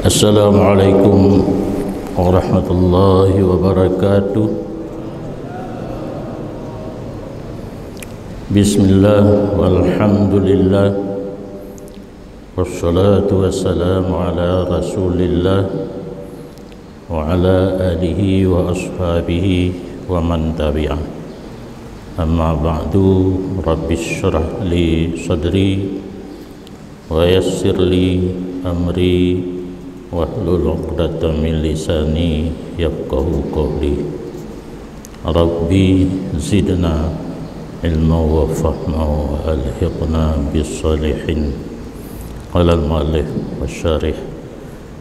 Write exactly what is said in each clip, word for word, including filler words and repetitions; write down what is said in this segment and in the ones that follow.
Assalamualaikum warahmatullahi wabarakatuh. Bismillah, walhamdulillah, wassalatu wassalamu ala Rasulillah wa ala alihi wa ashabihi wa man tabi'ah. Amma ba'du, rabbi syrah li sadri wa yassir li amri wahlul 'uqdatam min lisani yafqahu qawli. Rabbi zidna ilma wa fahma wa alhiqna bis salihin. Qala al muallif wa syarih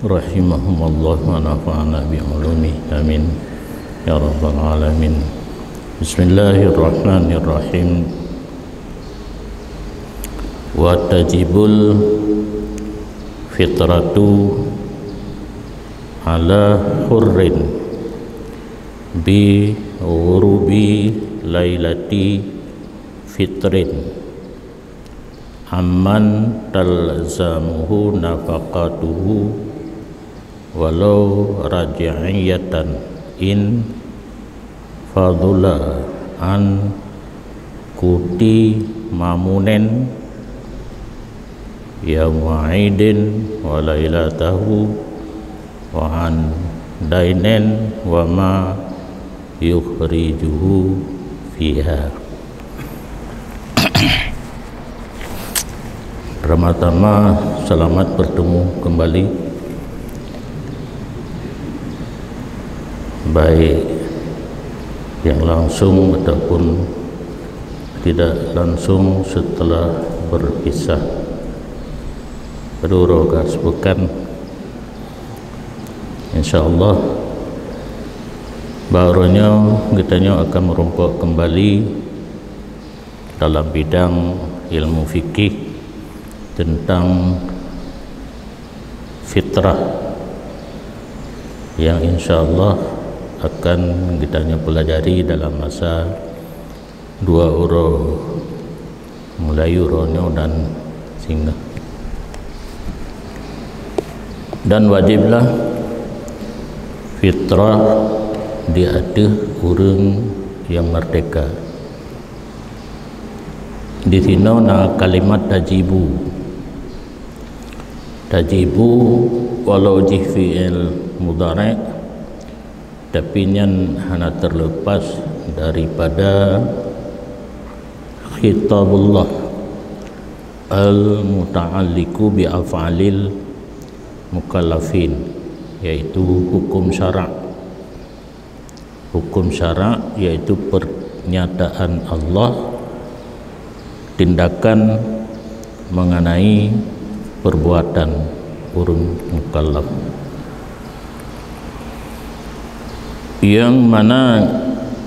rahimahumullah wa nafa'ana bi ulumi. Amin ya rabbal alamin. Bismillahirrahmanirrahim. Wa tajibul fitratu ala hurrin bi ghurubi lailati fitrin amman talzamuhu nafaqatuhu walau raji'iyatan in fadula an kuti mamunen yaumaidin wa lailatahu wa an dainen wa ma yukhrijuhu fiha. Pertama-tama, selamat bertemu kembali, baik yang langsung ataupun tidak langsung setelah berpisah. Padub uroe ka sepekan, insya Allah, bak uroe nyoe geutanyoe akan meurumpok kembali dalam bidang ilmu fikih tentang fitrah, yang insya Allah akan geutanyoe pelajari dalam masa dua uroe, mulai uroe nyoe dan singoh. Dan wajiblah fitrah di ateueh ureuëng nyang merdeka. Di sinoe na kalimat tajibu. Tajibu, walau jih fi'il mudhari', tapi nyan hana terlepas daripada khitabullah al-muta'alliqu bi af'alil mukallafin, yaitu hukum syarak. Hukum syarak yaitu pernyataan Allah, tindakan mengenai perbuatan ureuëng mukallaf. Yang mana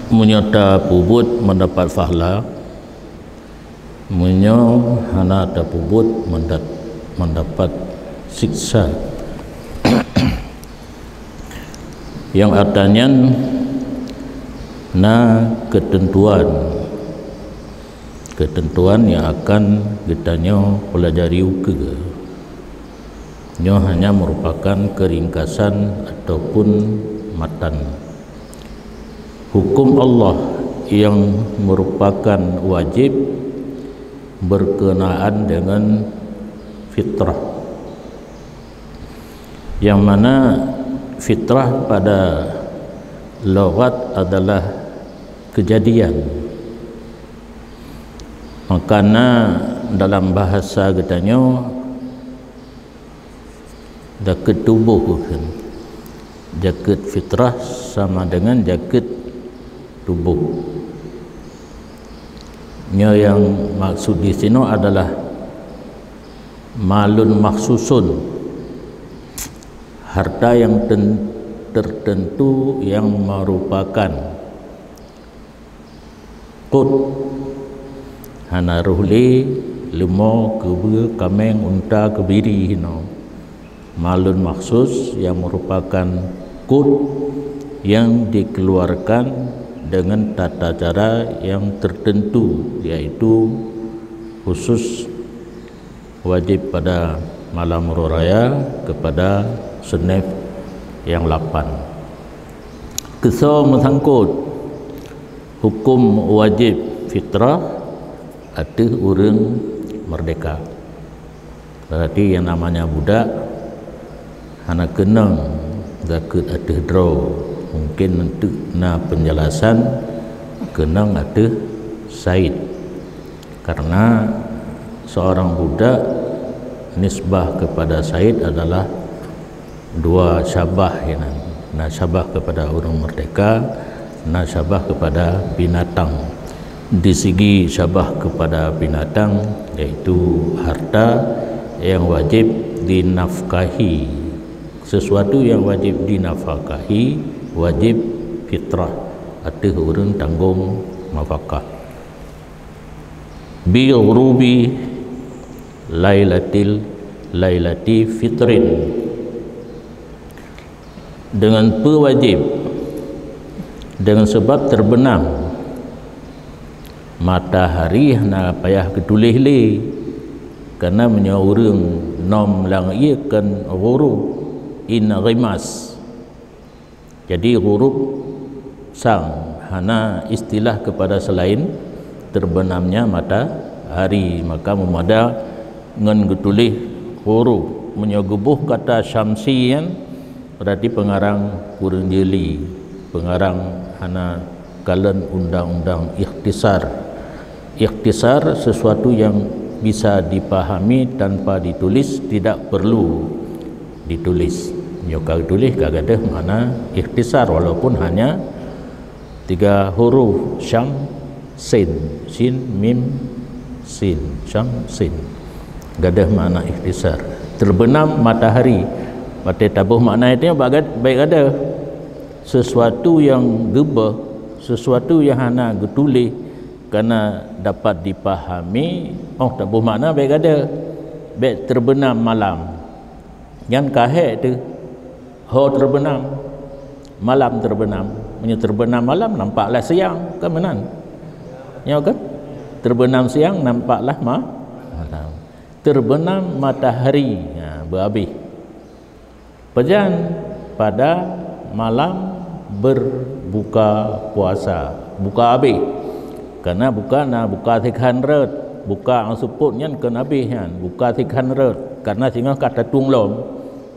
meunyoe tapeubuet mendapat pahala, meunyoe hana tapeubuet mendat-, mendapat siksa. Yang artanyan na ketentuan, ketentuan yang akan geutanyoe pelajari ukeue. Nyoe hanya merupakan keringkasan ataupun matan. Hukum Allah yang merupakan wajib berkenaan dengan fitrah, yang mana fitrah pada lughat adalah kejadian. Maka na dalam bahasa geutanyoe, jakeuet tuboh, bukan? Jakeuet fitrah sama dengan jakeuet tuboh. Nyoe nyang maksud di sinoe adalah malun makhsusun, harta yang ten-, tertentu yang merupakan qut, hana roh lé, leumo, keubeue, kaméng, unta, keubiri hinoe. Malun makhsus yang merupakan qut yang dikeluarkan dengan tata cara yang tertentu, yaitu khusus wajib pada malam uroe raya kepada Musannif nyang lapan. Keusoe meusangkot huköm wajéb fitrah ateueh ureuëng meurdéhka. Berarti nyang namanya budak hana keunong zakeuet ateueh droe. Mungkin eunteuk na peunjelasan, keunong ateueh said. Karena seorang budak nisbah kepada said adalah dua syabah, ya kan? Na syabah kepada ureuëng meurdéhka, na syabah kepada binatang. Di segi syabah kepada binatang, yaitu harta yang wajib dinafkahi. Sesuatu yang wajib dinafkahi, wajib fitrah ateueh ureuëng tanggong nafakah. Bi ghurubi lailatil, lailati fitrin, dengan peu wajéb, dengan sebab terbenam matahari hana payah geutuléh lé, karena meunyoe ureuëng nom lam ié kan ghurub inghimas. Jadi ghurub sang hana istilah kepada selain terbenamnya matahari, maka meumada ngon geutuléh ghurub. Meunyoe geuboh kata syamsi nyan, berarti peungarang kureueng jeuli, peungarang hana kalon undang-undang ikhtisar. Ikhtisar sesuatu yang bisa dipahami tanpa ditulis, tidak perlu ditulis. Nyoe ka tuléh ka gadôh makna ikhtisar, walaupun hanya tiga huruf, syam, sin, sin, mim, sin, syam, sin. Gadôh makna ikhtisar. Terbenam matahari. Watée taboh makna itu bak gad-, baik gadôh. Sesuatu yang geubeuh, sesuatu yang hana geutuléh, karena dapat dipahami, oh, taboh makna baik gadôh. Baik terbenam malam. Nyan ka hék teuh. Ho terbenam, malam terbenam. Meunyoe terbenam malam, nampaklah siang, kan meunan? Nyoe kan? Terbenam siang, nampaklah ma-, malam. Terbenam matahari, ha, beuabéh. Pajan pada malam berbuka puasa, buka abéh. Karena buka na buka sikhan rot, buka nyang seupôt nyan kon abéh nyan, buka sikhan rot. Karena singoh ka tatueng lom,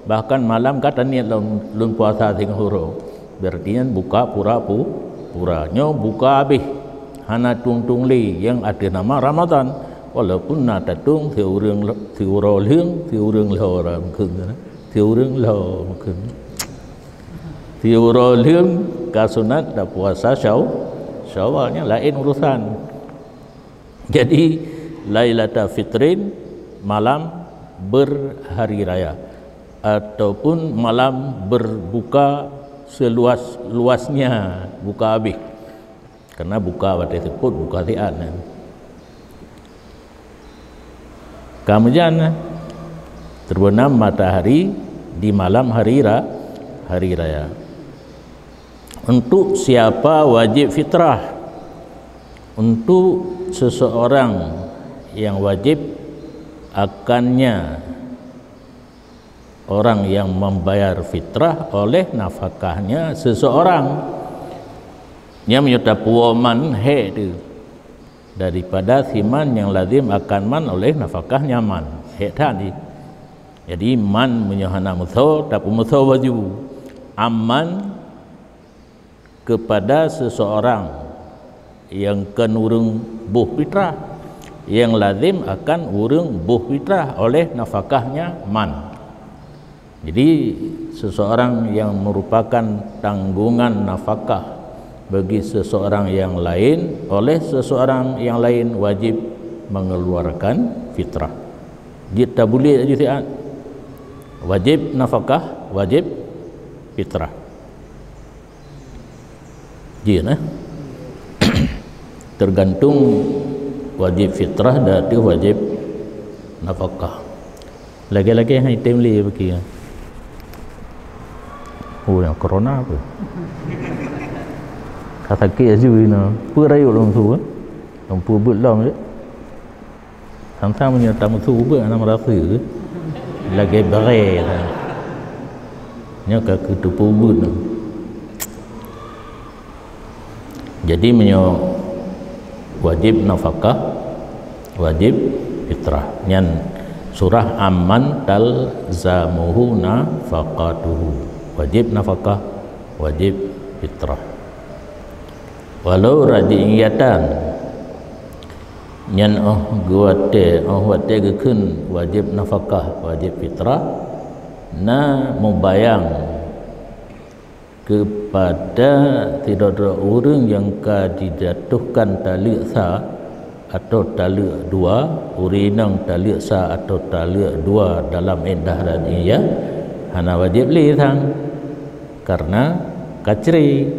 bahkan malam ka taniet lom lôn puasa singoh uroe. Berarti nyan buka pura pu-, pura. Nyoe buka abéh, hana tueng-tueng lé nyang ateueh nama Ramadan. Walaupun na tatueng siureueng, siuroe lheueng, siureueng lhô ram kheun. Siureueng lhô meukeun. Siuroe lheueng ka sunat tapuasa Syaw-, Syawal, nyan laén urusan. Jadi, Lailatul Fitrin, malam berhari raya, ataupun malam berbuka seluas-luasnya, buka abéh. Karena buka watée seupôt, buka siat nyan. Ka meujan, terbenam matahari di malam hari ra-, hari raya. Untuk siapa wajib fitrah? Untuk seseorang yang wajib akannya orang yang membayar fitrah oleh nafkahnya seseorang. Nyan meunyoe tapuwoe man hék teuh daripada si man nyang lazim akan man oleh nafkahnya man. Hék that jih. Jadi man meunyoe hana meusoe, tapeumeusoe baju. Amman kepada seseorang yang kon ureuëng boh fitrah, yang lazim akan ureuëng boh fitrah oleh nafkahnya man. Jadi, seseorang yang merupakan tanggungan nafkah bagi seseorang yang lain, oleh seseorang yang lain wajib mengeluarkan fitrah. Jeuet tabuliek laju siat. Wajib nafkah, wajib fitrah. Jeuet, eh? Tergantung wajib fitrah dan tu wajib nafkah. Lagée-lagée hai tem le bagi. Oh, yang corona apa? Ka sakét aju ina. Peue rayeuk lom su, eh? Lom peue beuet lom je. Sang-sang meunyoe tameusu ubeuet hana meurasa, lagée barée that. Nyoe ka keuteupeu buet. Jadi meunyoe wajéb nafakah, wajéb fitrah. Nyan surah amman talzamuhu nafaqatuhu. Wajéb nafakah, wajéb fitrah. Walau raj'iyatan, nyan óh geuwatée, óh watée geukheun wajéb nafakah, wajéb fitrah, na mubayang keupada sidroe-droe ureuëng nyang ka jijatuhkan taleuek sa atau taleuek dua, ureuëng inong taleuek sa atau taleuek dua dalam iddah raj'iyah, hana wajéb lé sang, karena kacre,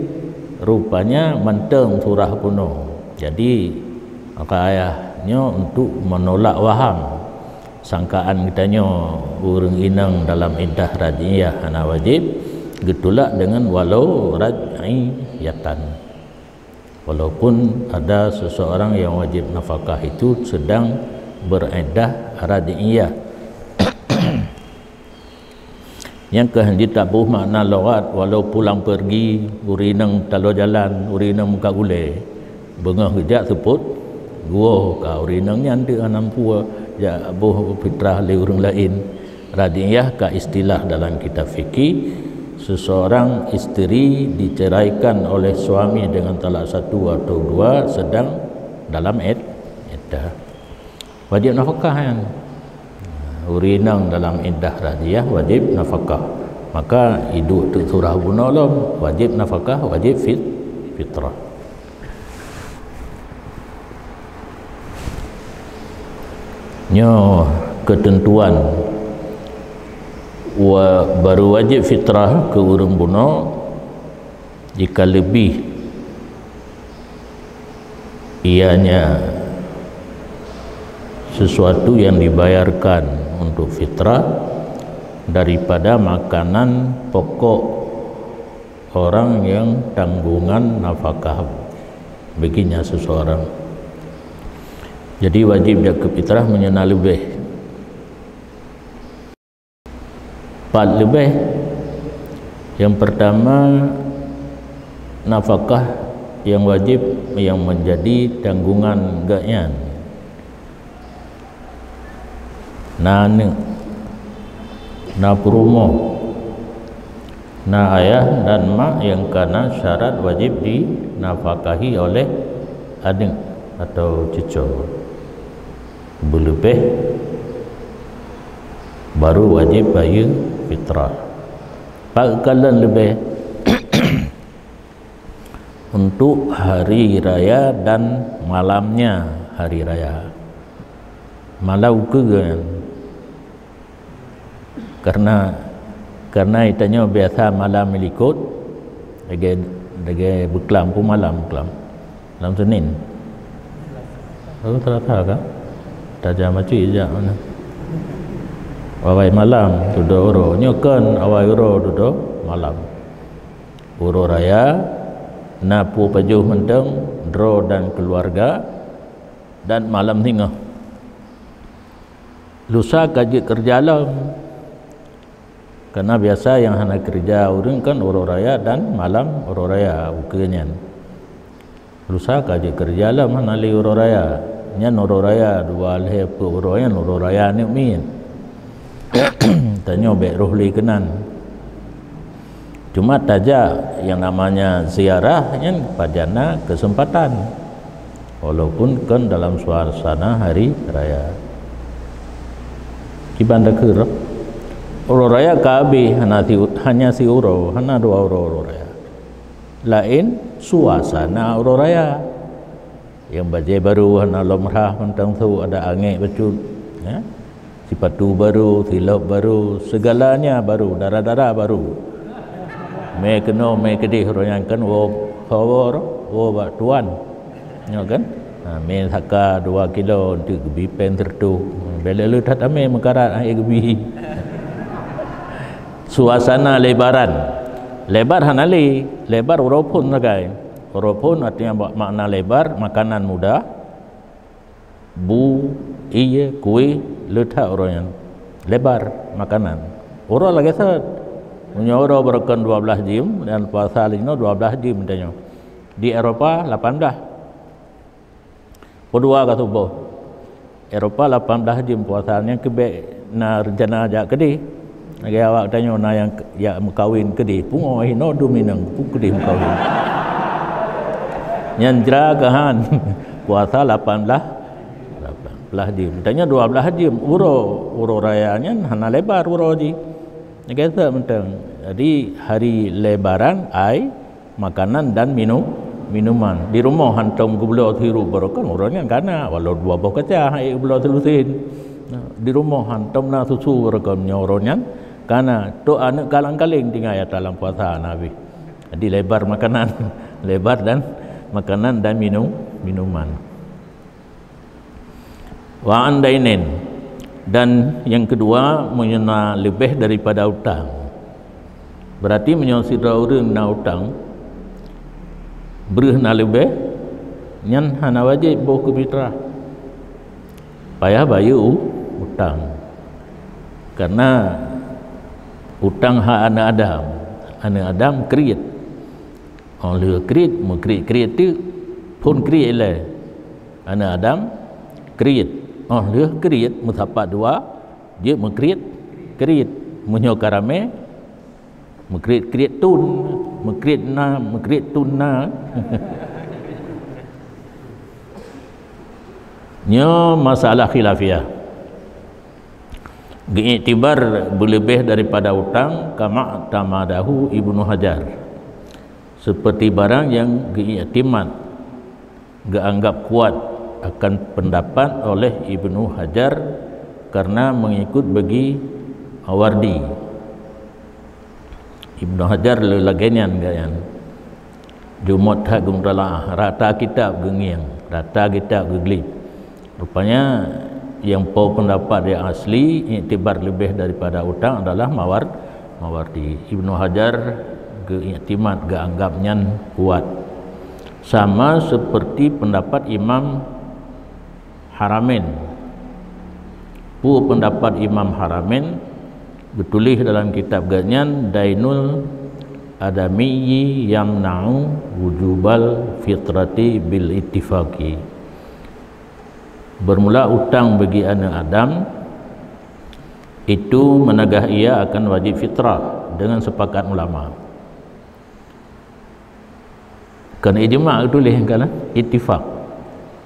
rupanya mantong surah bunoe. Jadi, maka ayah nyoe untuk menolak waham. Sangkaan geutanyoe ureuëng inong dalam iddah raj'iyah hana wajéb, geutulak deungon walau raj'iyatan. Walaupun ada seseorang yang wajib nafakah itu sedang beriddah raj'iyah. Nyang keuh jitaboh makna lughat, walau pulang pergi, ureuëng inong taloe jalan, ureuëng inong muka gulée, beungoh geujak seupôt guwoe ka ureuëng inong nyan deuh hana mampu jak boh fitrah lé ureuëng laén. Raj'iyah ka istilah dalam kitab fikih, seseorang isteri diceraikan oleh suami dengan talak satu atau dua sedang dalam id-, iddah. Wajib nafakah kan? Ureuëng inong dalam iddah raj'iyah wajib nafakah. Maka iduek teuk surah bunoe lom, wajib nafakah, wajib fit-, fitrah. Nyoe keuteuntuan wa-, baru wajib fitrah keu ureuëng bunoe jika lebih ianya sesuatu yang dibayarkan untuk fitrah daripada makanan pokok orang yang tanggungan nafkah baginya seseorang. Jadi wajib zakat fitrah meunyoe na leubeh. Pat leubeh. Yang pertama, nafkah yang wajib yang menjadi tanggungan gobnyan. Na aneuk, na peurumoh, na ayah dan mak yang kana syarat wajib dinafkahi oleh aneuk atau cucoe. Beuleubeh baru wajib bayeue fitrah. Pat kalon leubeh untuk hari raya dan malamnya hari raya. Malam ukeue kan. Karena, karena itanyoe biasa malam likot, lagée, lagée beuklam pun malam beuklam. Malam Senin. Oh, Selasa ka? Tajam macam ijak mana? Awai malam, tudoe uroe. Nyoe kan awai uroe, tudoe malam. Uroe raya, na peue pajoh mantong, droe dan keluarga, dan malam singoh. Lusa ka jeuet keureuja lom. Karena biasa nyang hana keureuja ureuëng kan uroe raya dan malam uroe raya ukeue nyan. Lusa ka jeuet keureuja lom hana lé uroe raya. Nyan uroe raya dua lhée peuet uroe nyan uroe raya aneuk miet. Tanyoe bék roh lé keunan. Cuma tajak yang namanya ziarah nyan pajan na kesempatan, walaupun kon dalam suasana hari raya. Kiban takheun, uroe raya ka habéh, hana si, hanya siuroe, hana dua uroe uroe raya. Laén suasana uroe raya. Nyang bajée barô hana lom rhah mantong su ada angék bacut, ya. Sipatu barô, silop barô, segalanya barô, dara-dara barô. Mé keunoe, mé keudeh, roh nyan kan woe, woe, woe bak tuan. Nyoe kan? Ha, mé saka dua kilo, eunteuk geubi péng sireutoh. Bék lé that amé meukarat, ha, geubi. Suasana lebaran. Lebar hana lé, lebar uroe phon sagai. Uroe phon artinya bak makna lebar, makanan mudah, bu, ié, kueh, le that uroe nyan. Lebar makanan. Uroe lagée sot. Meunyoe uroe beureukan dua belas jim dan puasa linoe dua belas jim tanyoe. Di Eropa lapan belas. Peudua ka suboh. Eropa lapan belas jim puasa, nyang keubek na rencana jak keudeh. Lagée awak tanyoe na nyang jak meukawen keudeh. Pungo hinoe dum inong pun keudeh meukawen. Nyan jra keuhan puasa lapan belas, lapan belas jim. Tanyoe dua belas jim. Uroe, uroe raya nyan hana lebar uroe jih. Lagée mantong. Jadi hari lebaran ai makanan dan minum, minuman. Di rumoh hantom geubloe sirup beureukan, uroe nyan kana, walau dua boh kaca han ék geubloe silusen. Nah, di rumoh hantom na susu beureukan, nyoe uroe nyan kana, tok aneuëk kalang-kaling tinggai ata lam puasa na habéh. Jadi lebar makanan, lebar dan makanan dan minum, minuman. Wa an dainin, dan yang kedua, meunyoe na leubeh daripada utang. Berarti meunyoe sidroe ureuëng na utang, breuh na leubeh, nyan hana wajéb boh keu fitrah. Payah bayeue u-, utang. Karena utang hak aneuëk Adam. Aneuëk Adam kriet. Óh lheueh kriet, meukriet-kriet teuk, phon kriet ilée. Aneuëk Adam kriet. Óh lheueh kriet, meusapat dua, jeuet meukriet-kriet. Meunyoe ka ramé, meukriet-kriet tun, meukriet na, meukriet tun na. Nyoe masalah khilafiah. Geuiktibar beuleubeh daripada utang, kama tamadahu Ibnu Hajar, seperti barang yang geuiktimat, geuanggap kuat akan pendapat oleh Ibnu Hajar karena mengikut bagi Mawardi. Ibnu Hajar le lagée nyan geuh nyan. Jumôt that geumutalaah, rata kitab geungieng, rata kitab geuglib. Rupanya nyang po pendapat yang asli, iktibar leubeh daripada utang adalah Mawar-, Mawardi. Ibnu Hajar geuiktimat, geuanggap nyan kuat. Sama seperti pendapat Imam Haramain. Peue pendapat Imam Haramain? Geutuléh dalam kitab geuhnyan, "Dainul adamiyyi yamna'u wujubal fitrati bil ittifaqi." Bermula utang bagi aneuëk Adam itu menegah ia akan wajib fitrah dengan sepakat ulama. Kon ijma' tuléh kan, ittifaq.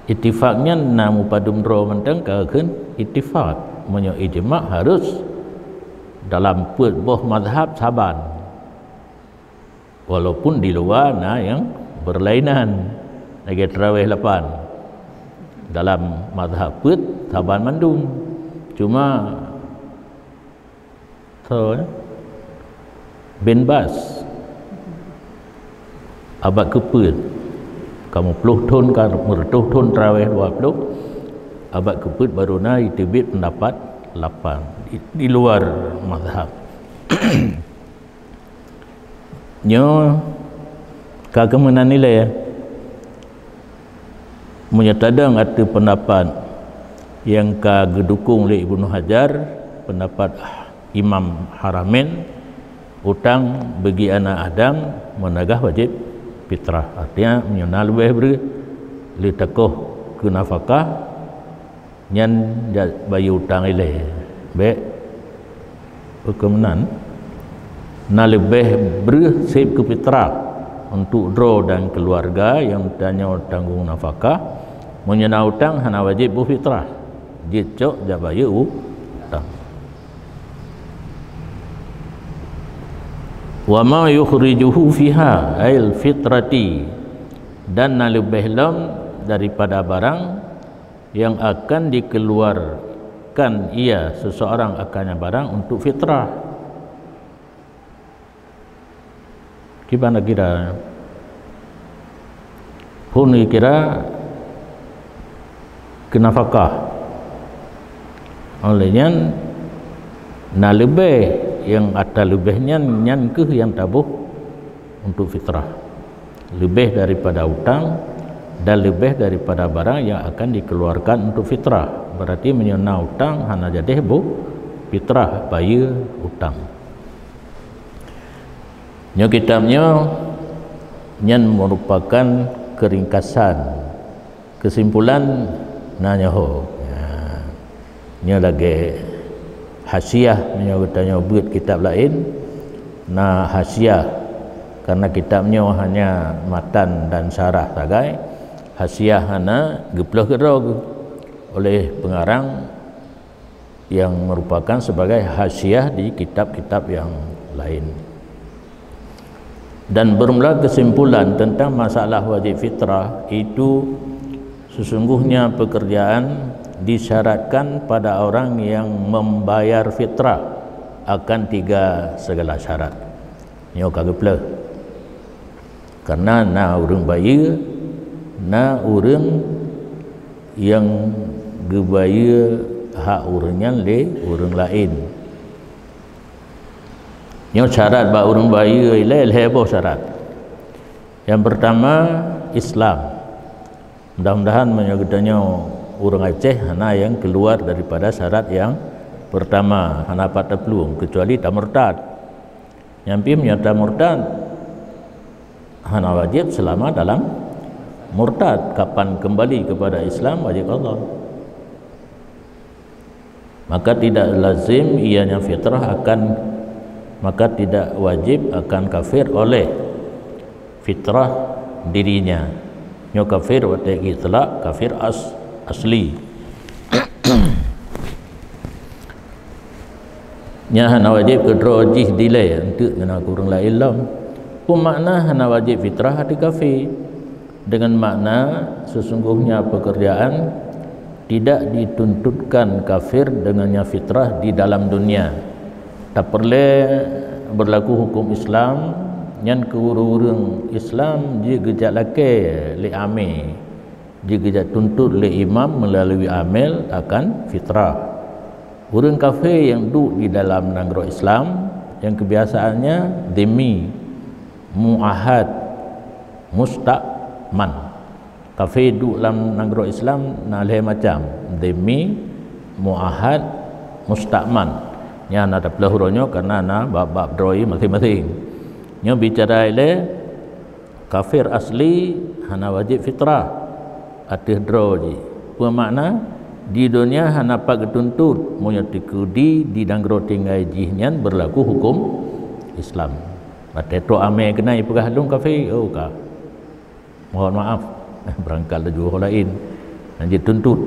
Ittifaq nyan na mupadum droe mantong ka kheun ittifaq. Meunyoe ijma' harus dalam peuet boh mazhab saban. Walaupun di luwa na nyang berlainan. Lagée tarawih lapan. Dalam mazhab peuet saban mandum. Cuma Tho, bin Bas. Abad keupeuet. Kamoe ploh thon ka, meureutoh thon tarawih dua ploh. Abad keupeuet baru na jiteubiet pendapat lapan di, di luar mazhab. Nyoe ka keumeunan ilée. Meunyoe tadong ateueh pendapat nyang ka geudukong lé Ibnu Hajar, pendapat Imam Haramain, utang bagi aneuëk Adam meunegah wajéb fitrah. Artinya, meunyoe na leubeh breueh, lé takoh keu nafakah, nyan jak bayeue utang ilée. Bék. Huköm nan, na leubeh breueh seb keu fitrah untuk droe dan keuluwarga nyang tanyoe tanggong nafakah. Meunyoe na utang, hana wajéb boh fitrah, jeuet cok jak bayeue u-, utang. Wa ma yukhrijuhu fiha, ail fitrati, dan na leubeh lom daripada barang yang akan dikeluarkan ia seseorang akannya barang untuk fitrah. Kiban kira, phon kira keu nafakah. Oleh nyan, na leubeh nyang ata leubeh nyan, nyan kheueh nyang taboh untuk fitrah. Leubeh daripada utang dan leubeh daripada barang yang akan dikeluarkan untuk fitrah. Berarti meunyoe na utang, hana jadeh boh fitrah, bayeue utang. Nyoe kitab nyoe nyan merupakan keringkasan, kesimpulan na nyoe ho. Nyoe lagée hasiah, meunyoe geutanyoe beuet kitab laén na hasiah, karena kitab nyoe hanya matan dan syarah sagai. Hasiah hana geuplôh keudroe oleh pengarang yang merupakan sebagai hasiah di kitab-kitab yang lain. Dan bermula kesimpulan tentang masalah wajib fitrah itu, sesungguhnya pekerjaan disyaratkan pada orang yang membayar fitrah akan tiga segala syarat. Nyoe ka geuplôh. Karena na ureuëng bayeue, na ureuëng nyang geubayeue hak ureuëng nyan lé ureuëng laén. Nyoe syarat bak ureuëng bayeue ilée lhée boh syarat. Yang pertama, Islam. Mudah-mudahan meunyoe geutanyoe ureuëng Aceh hana nyang keluar daripada syarat yang pertama, hana pat taplueng kecuali tamurtad. Nyang pih meunyoe tamurtad, hana wajib selama dalam murtad. Kapan kembali kepada Islam, wajib qadha. Maka tidak lazim ianya fitrah akan, maka tidak wajib akan kafir oleh fitrah dirinya. Nyoe kafir watée itlak, kafir as-, asli. Nyan hana wajib keudroe jih dilée, eunteuk ngon ureuëng laén lom. Peue makna hana wajib fitrah ateueh kafé? Dengan makna sesungguhnya pekerjaan tidak dituntutkan kafir dengannya fitrah di dalam dunia. Tapeureulée berlaku hukum Islam, nyan keu ureuëng-ureuëng Islam jih geujak lakée lé amé, jih geujak tuntut lé imam meulalu amé akan fitrah. Ureuëng kafé nyang duek di dalam nanggroe Islam, nyang keubiasaannya dhimmi, muahad, musta'man. Kafé duek lam nanggroe Islam na lhée macam, dhimmi, muahad, musta'man. Nyan na taploh uroe nyoe karena na bab-bab droe maséng-maséng. Nyoe bicara ilée kafir asli hana wajib fitrah ateueh droe jih. Peue makna? Di donya hana pat geutuntut, meunyoe teukeudi di nanggroe tinggai jih nyan berlaku hukum Islam. Watée trok amé keunan ipeugah lôn kafé, oh ka. Mohon maaf, beurangkat laju ho laén nyang jituntut.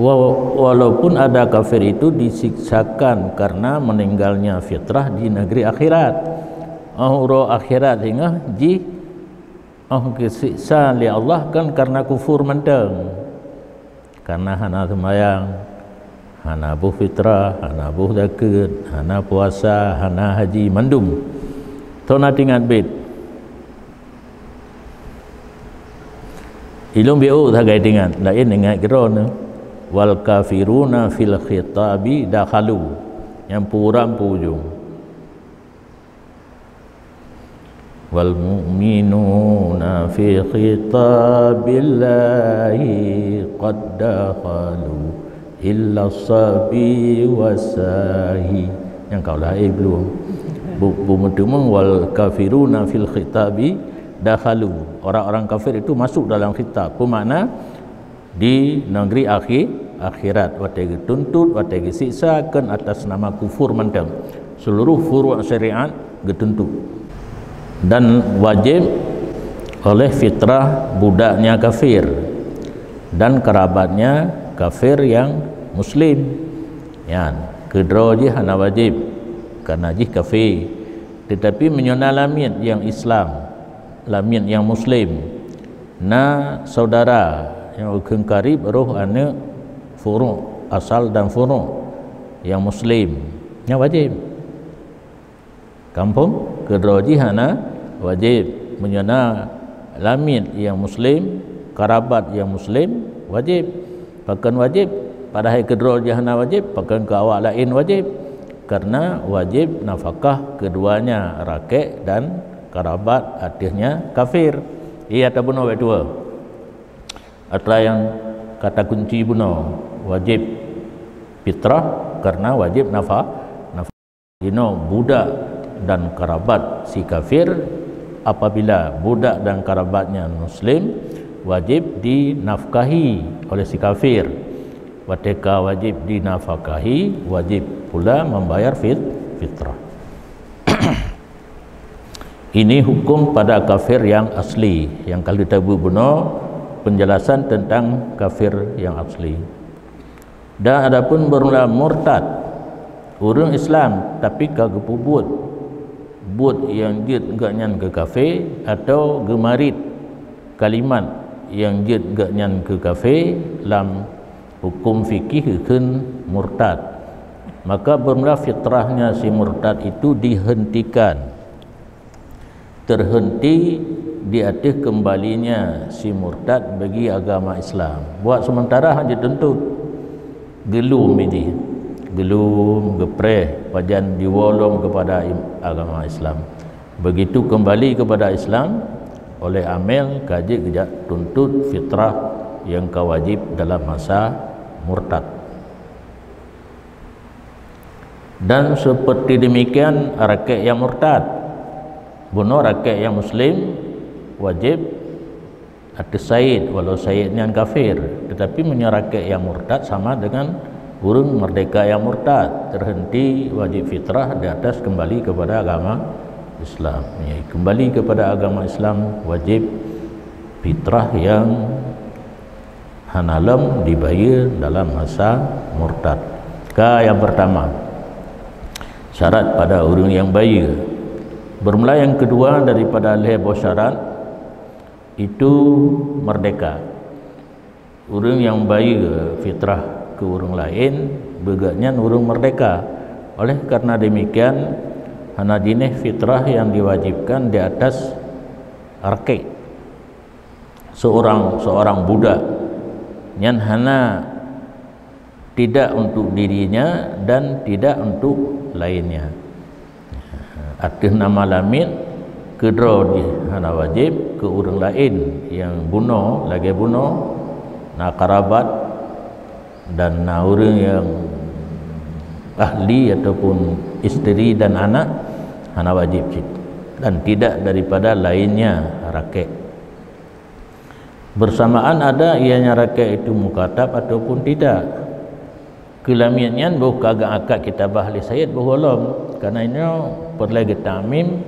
Wa-, walaupun ada kafir itu disiksakan karena meninggalnya fitrah di negeri akhirat. Oh uroe akhirat singoh jih, oh geusiksa lé Allah kan karena kufur mantong. Karena hana seumayang, hana boh fitrah, hana boh zakeuet, hana puasa, hana haji, mandum. Tona tingat bit. Ilung biôk sagai tingat, laén ingat keudroe. Wal kafiruna fil khitabi dakhalu. Nyang purang pujung. Wal mu'minuna fi khitabillahi qad dakhalu illa sabi wasahi. Nyang kau lah eh belum. Bu, bu meuteumong wal kafiruna fil khitabi dakhalu. Orang-orang kafir itu masuk dalam khitab. Pemakna di negeri akhir, akhirat, watée geutuntut, watée geusiksa, kon atas nama kufur mantong. Seluruh furu' syariat geutuntut. Dan wajib oleh fitrah budaknya kafir dan kerabatnya kafir yang muslim. Nyan, keudroe jih hana wajib, karena jih kafir. Tetapi meunyoe na lamiet yang Islam, lamiet yang muslim, na saudara nyang ukheun karib roh aneuëk furu' asal dan furu' yang muslim, nyan wajib. Kampung keudroe jih hana wajib. Meunyoe na lamiet yang muslim, karabat yang muslim, wajib. Pakon wajib? Padahai keudroe jih hana wajib, pakon keu awak laén wajib? Karena wajib nafakah keduanya, rakek dan karabat ateuehnya kafir. Iya tabunoe wai tuwoe. Atra nyang kata kunci bunoe, wajib fitrah karena wajib nafa-, nafa-, jinoe budak dan kerabat si kafir. Apabila budak dan kerabatnya muslim, wajib dinafkahi oleh si kafir. Watèe ka wajib dinafkahi, wajib pula membayar fit-, fitrah. Ini hukum pada kafir yang asli, yang ka lheueh tabunoe penjelasan tentang kafir yang asli. Dan adapun beurmula murtad, ureuëng Islam tapi ka geupeubuet buet nyang jeuet gobnyan keu kafé, atau geumarit kalimat nyang jeuet gobnyan keu kafé, lam hukum fikih geukheun murtad, maka beurmula fitrahnya si murtad itu dihentikan, terhenti di ateueh kembalinya si murtad bagi agama Islam. Buat sementara hana jituntut, geulom ini, geulom, geupreh, pajan jiwoe lom kepada im-, agama Islam. Begitu kembali kepada Islam, oleh amel ka jeuet geujak tuntut fitrah nyang ka wajib dalam masa murtad. Dan seperti demikian rakyat yang murtad. Bunoe rakyat yang muslim wajib ateueh said, walau said nyan kafir. Tetapi meunyoe rakyat yang murtad sama dengan ureuëng merdeka yang murtad, terhenti wajib fitrah di atas kembali kepada agama Islam. Ya, kembali kepada agama Islam, wajib fitrah yang hana lom dibayeue dalam masa murtad. Ka nyang pertama, syarat pada ureuëng nyang bayeue. Beurmula nyang keudua daripada lhée boh syarat, itu merdeka. Ureuëng nyang bayeue fitrah keu ureuëng laén, beugobnyan ureuëng merdeka. Oleh karena demikian, hana jinéh fitrah nyang diwajibkan di atas rakyat. Seorang, seorang budak nyan hana, tidak untuk dirinya dan tidak untuk lainnya. Ateueh nama lamiet, keudroe jih hana wajib, keu ureuëng laén nyang bunoe, lagée bunoe, na kerabat dan na ureuëng nyang ahli ataupun isteri dan anak, hana wajib cit. Dan tidak daripada lainnya rakyat. Bersamaan ada ianya rakyat itu mukatab ataupun tidak. Keu lamiet nyan boh ka geuangkat kitabah lé said boh gohlom. Karena nyoe peureulée geutamim,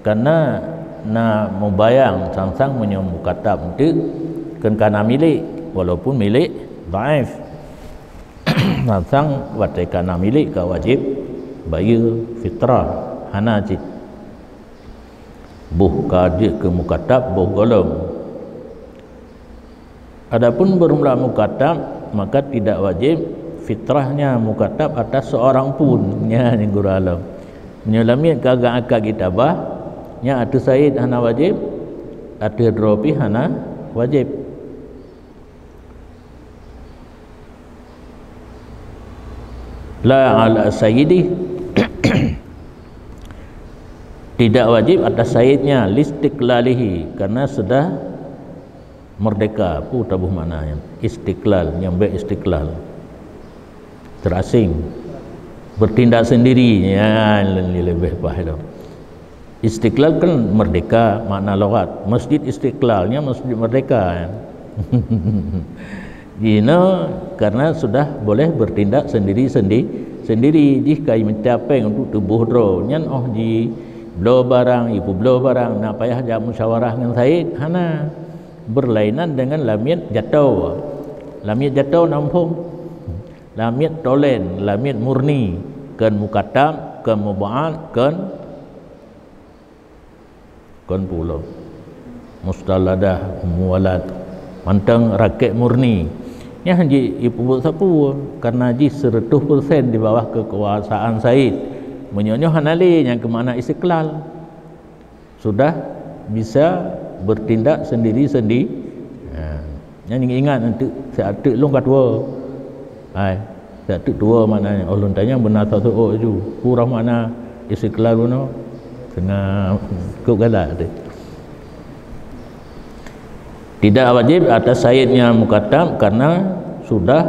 karena na mubayang sang-sang meunyoe mukatab eunteuk keu ka na milék, walaupun milék dhaif. Sang-sang watée ka na milék ka wajib bayeue fitrah, hana cit. Boh ka jeuet keu mukatab boh gohlom. Adapun beurmula mukatab, maka tidak wajib fitrahnya mukatab atas seorang pun. Nyan nyang guru alom. Meunyoe lamiet ka geuangkat kitabah, nyan ateueh said hana wajib, ateueh droe pih hana wajib. La ala sayyidi, tidak wajib atas saidnya, listiqlalihi, karena sudah merdeka. Peue taboh makna nyan? Istiqlal, nyang bék istiqlal. Terasing. Bertindak sendiri, nyan leubeh paih lom. Istiqlal kan merdeka makna lughat. Masjid Istiqlal nyan masjid merdeka, kan? Jinoe karena sudah boleh bertindak sendiri-sendi-, sendiri. Jih ka mita péng untuk tuboh droe. Nyan óh jibloe barang, jipeubloe barang, na payah jak musyawarah ngon said? Hana. Berlainan dengan lamiet jato. Lamiet jato na muphom? Lamiet tolen, lamiet murni, kon mukatab, kon mubaat, kon, kon peue lom, mustaladah, muwalat, mantong rakyat murni. Nyan jih jipeubuet sapeue, karena jih seratus persen di bawah kekuasaan said. Meunyoe nyoe hana lé, nyan keumakna istiqlal. Sudah bisa bertindak sendiri-sendi-, ha, nyan ingat, eunteuk siat teuk lôn ka tuwoe. Hai, siat teuk tuwoe makna nyan. Oh, lôn tanyong beuna sosok ju. Peue makna istiqlal bunoe? Seungab kok galak teuh. Tidak wajib atas saidnya mukatab karena sudah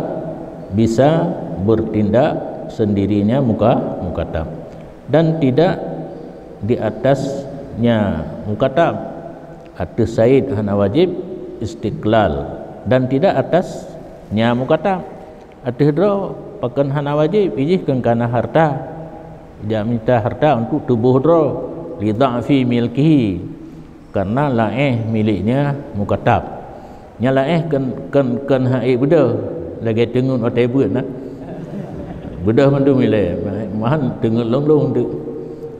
bisa bertindak sendirinya muka-, mukatab. Dan tidak Di atasnya mukatab, ateueh said hana wajib istiqlal, dan tidak atasnya mukatab. Ateueh droe pakon hana wajib, ijih keu kana harta. Jak mita harta untuk tuboh droe, li dha'fi milkihi, karena laéh miléknya mukatab. Nyang laéh kon, kon, kon hai beudôh, lagée teungeut watée beuet na. Beudôh mandum ilée, mahan teungeut lôn-lôn teuk.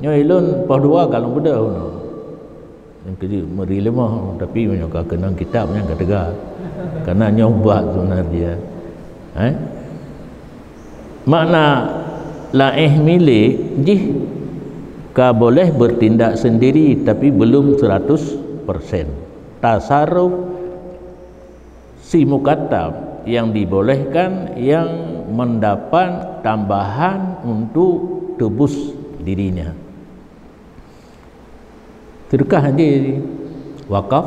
Nyoe ilôn poh dua ka lôn beudôh nyoe. Nyang keujeuet meuri leumoh, tapi meunyoe ka keunong kitab nyan ka teuga. Karena nyoe ubat sebenarnya. Eh? Makna laéh milék jih ka boleh bertindak sendiri, tapi belum seratus persen. Tasarruf si mukatab yang dibolehkan, yang mendapat tambahan untuk tebus dirinya. Sedekah hanjeuet, wakaf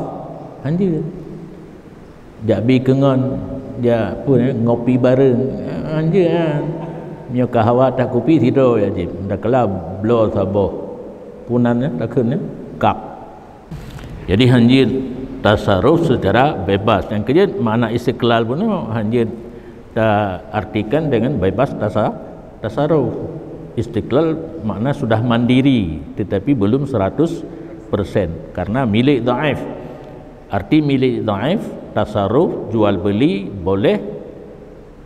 hanjeuet. Jak bi keungon, jak pun, eh, ngopi bareng, eh, hanjeuet, ah. Nyoe ka hawa that kupi sidroe ya jih, dak kala bloe saboh. Punan, eh, takheun, eh, kap. Jadi hanjeuet tasarruf secara bebas. Nyang keujeuet makna istiqlal bunoe hanjeuet ta artikan dengan bebas tasa-, tasarruf. Istiqlal makna sudah mandiri, tetapi belum seratus persen karena milik dhaif. Arti milik dhaif, tasarruf, jual beli boleh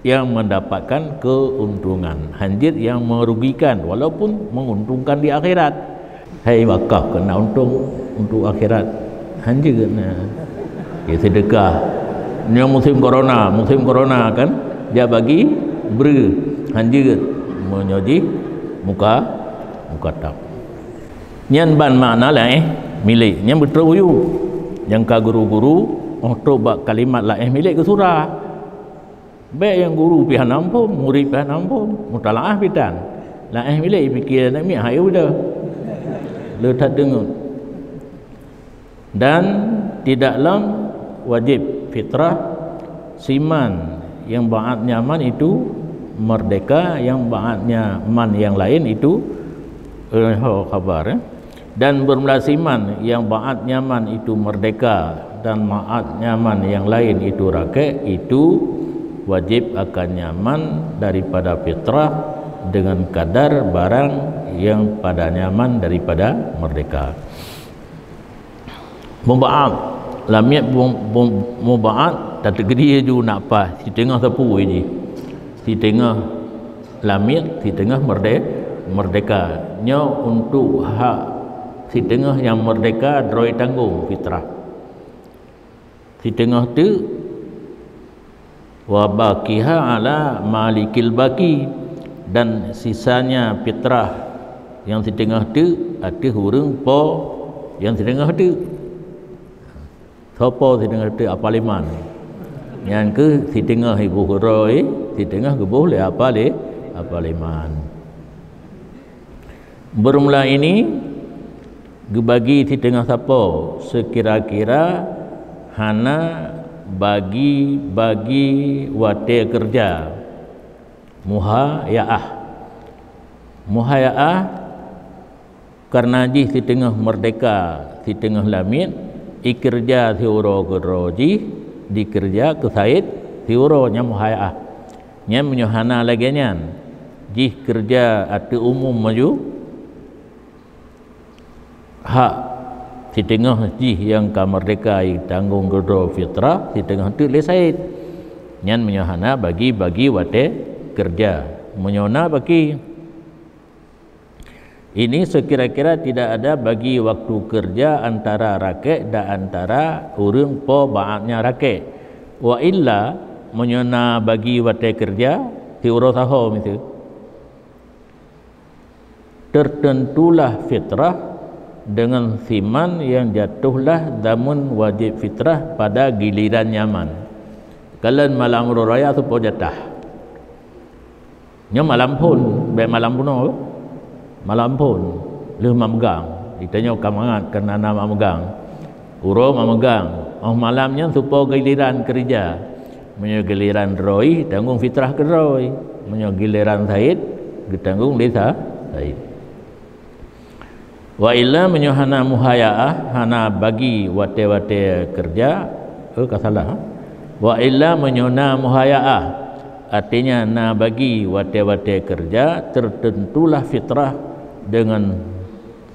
yang mendapatkan keuntungan, hanjeuet yang merugikan walaupun menguntungkan di akhirat. Hai wakaf keu na untông untuk akhirat, hanjeuet na. Ya, sedekah. Nyoe musim corona, musim corona kan, jak bagi breuh, hanjeuet meunyoe jih muka, mukatab. Nyan ban makna laéh milék, nyan beutrok uyu. Nyang ka guru-guru, oh trok bak kalimat laéh milék geusurah. Bék nyang guru pih hana muphom, murit pih hana muphom, mutalaah pih tan. Laéh milék pike aneuk miet hai udah. Le that deungon. Dan tidak lom wajib fitrah siman yang baat nyaman itu merdeka, yang baat nyaman yang lain itu, eh, ho khabar, eh. Dan bermula siman yang baat nyaman itu merdeka dan maat nyaman yang lain itu rakek, itu wajib akan nyaman daripada fitrah dengan kadar barang yang pada nyaman daripada merdeka. Mubaat, lamiet mu-, mu-, mubaat, tateugedi ju nak paih, siteungoh sapeue jih. Siteungoh lamiet, siteungoh merde-, merdeka. Nyoe untuk hak siteungoh nyang merdeka droe tanggong fitrah. Siteungoh teuk, wa baqiha ala malikil baqi, dan sisanya fitrah nyang siteungoh teuk ateueh ureuëng po nyang siteungoh teuk. Soe po siteungoh teuk? Apaliman. Nyan keuh siteungoh iboh droe, siteungoh geuboh lé apali-, apaliman. Bermula ini geubagi siteungoh sapo, seukira-kira hana bagi-bagi watée keureuja. Muhayaah. Muhayaah kareuna jih siteungoh meurdehka, siteungoh lamiet, ikeureuja siuroe keudroe jih, dikeureuja keu saét siuroe, nyan muhayaah. Nyan meunyoe hana lagée nyan, jih keureuja ateueh umum maju, hak siteungoh jih nyang ka meurdehka jitanggong keudroe fitrah, siteungoh teuk lé saét. Nyan meunyoe hana bagi-bagi watée keureuja. Meunyoe na baki, ini seukira-kira tidak ada bagi waktu keureuja antara rakek dan antara ureuëng po baatnya rakek. Wa illa, meunyoe na bagi watée keureuja, siuroe saho miseue. Tertentulah fitrah dengan siman yang jatuhlah zaman wajib fitrah pada giliran nyaman. Kalon malam uroe raya soe po jatah. Nyoe malam phon, bék malam bunoe. Malam phon, lheueh mak meugang. Geutanyoe ka mangat keunan na mak meugang. Uroe mak meugang, óh malam nyan soe po giliran keureuja. Meunyoe giliran droe, tanggong fitrah keu droe. Meunyoe giliran saét, geutanggong lé sa-, saét. Wa illa, meunyoe hana muhayaah, hana bagi watée-watée keureuja, eh, ka salah, ha? Wa illa, meunyoe na muhayaah, artinya na bagi watée-watée keureuja, teuteuntulah fitrah deungon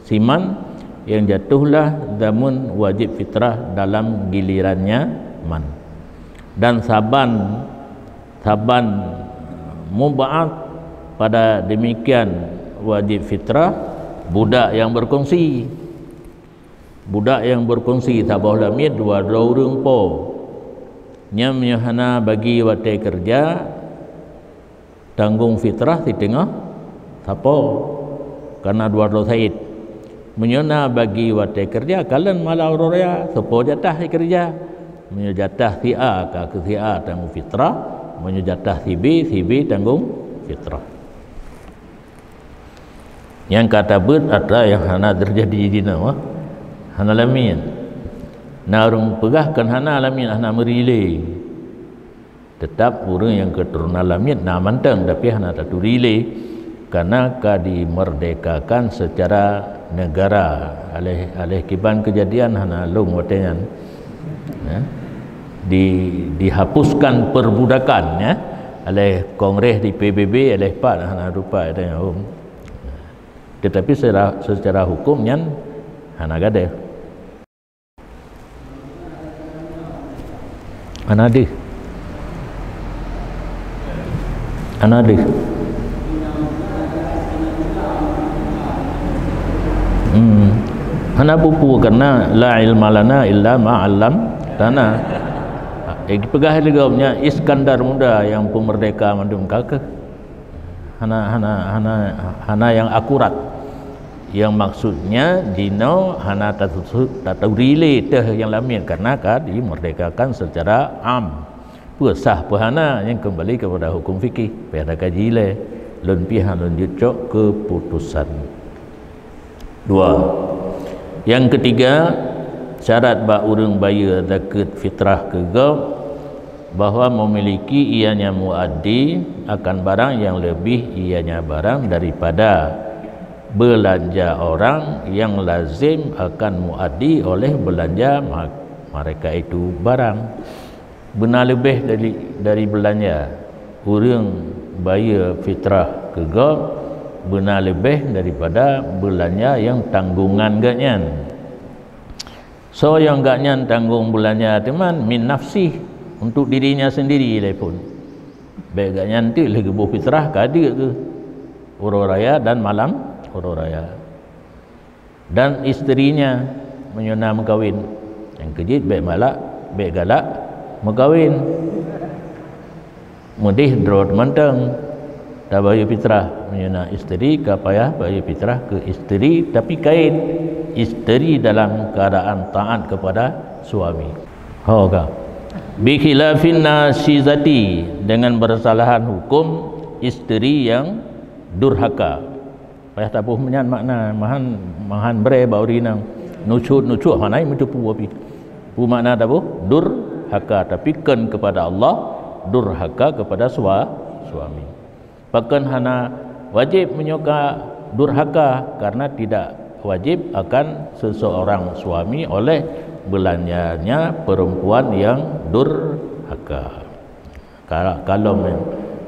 siman, nyang jatuhlah zamun wajéb fitrah dalam gilirannya man. Dan saban, saban mub'ad pada demikian wajéb fitrah budak nyang beukongsi. Budak nyang beukongsi saboh lamiet dua droe ureuëng po. Nyan meunyoe hana bagi watée keureuja, tanggong fitrah siteungoh sapo, kareuna dua droe said. Meunyoe na bagi watée keureuja, kalon mala uroe raya, sapo jatah sikeureuja. Meunyoe jatah si A, ka keu si A tanggong fitrah, meunyoe jatah si B, si B tanggong fitrah. Nyang ka tabeuet atra nyang hana teujadi jinoe, hana lamiet. Na ureuëng peugah kon hana lamiet, hana meurilée. Teutap ureuëng nyang keuturonan lamiet na mantong, tapi hana taturi lé, kareuna ka dimeurdekakan seucara neugara. Aléh, aléh kiban keujadian hana lom watée nyan. Ya. Di, dihapuskan perbudakan, ya. Aléh kongres di P B B, aléh pat hana rupa watée nyan lom. Tetapi secara, secara hukum nyan hana gadéh. Hana deuh. Hana deuh. Hmm. Hana peue-peue, karena la ilma lana illa ma 'allamtana. Eh, peugah lé gob nyan Iskandar Muda nyang peumeurdeka mandum ka keuh. Hana, hana, hana, hana nyang akurat. Nyang maksudnya jinoe hana tatu-, taturi lé teuh nyang lamiet karena ka dimeurdekakan secara am. Peue sah peue hana nyang keumbali kepada hukum fikih, payah takaji lé. Lôn pih hana lôn jeuet cok keuputosan. Dua. Nyang keutiga, syarat bak ureuëng bayeue zakeuet fitrah keu gob bahwa memiliki ianya muaddi akan barang yang lebih ianya barang daripada beulanja orang yang lazim akan muaddi oleh beulanja ma-, mereka itu barang. Beuna leubeh dari, dari beulanja ureuëng bayeue fitrah keu gob, beuna leubeh daripada beulanja nyang tanggongan gobnyan. Soe nyang gobnyan tanggong beulanja teuma min nafsih, untuk dirinya sendiri lé phon. Bék gobnyan teuk lheueh geuboh fitrah ka deuk geuh uroe raya dan malam uroe raya. Dan isterinya meunyoe na meukawen. Nyang keujeuet bék malak, bék galak meukawen. Meudeh droe mantong tabayeue fitrah. Meunyoe na isteri, ka payah bayeue fitrah keu isteri, tapi kait isteri dalam keadaan taat kepada suami. Ho ka. Bi khilafin nasyizati, dengan bersalahan hukum isteri yang durhaka. Payah taboh nyan makna, mahan, mahan bré bak ureuëng inong. Nucut-nucut hana meuteupeu api. Peue makna taboh? Durhaka, tapi kon kepada Allah, durhaka kepada sua-, suami. Pakon hana wajéb meunyoe ka durhaka, karena tidak wajib akan seseorang suami oleh belanjanya perempuan yang durhaka. Ka-, kalon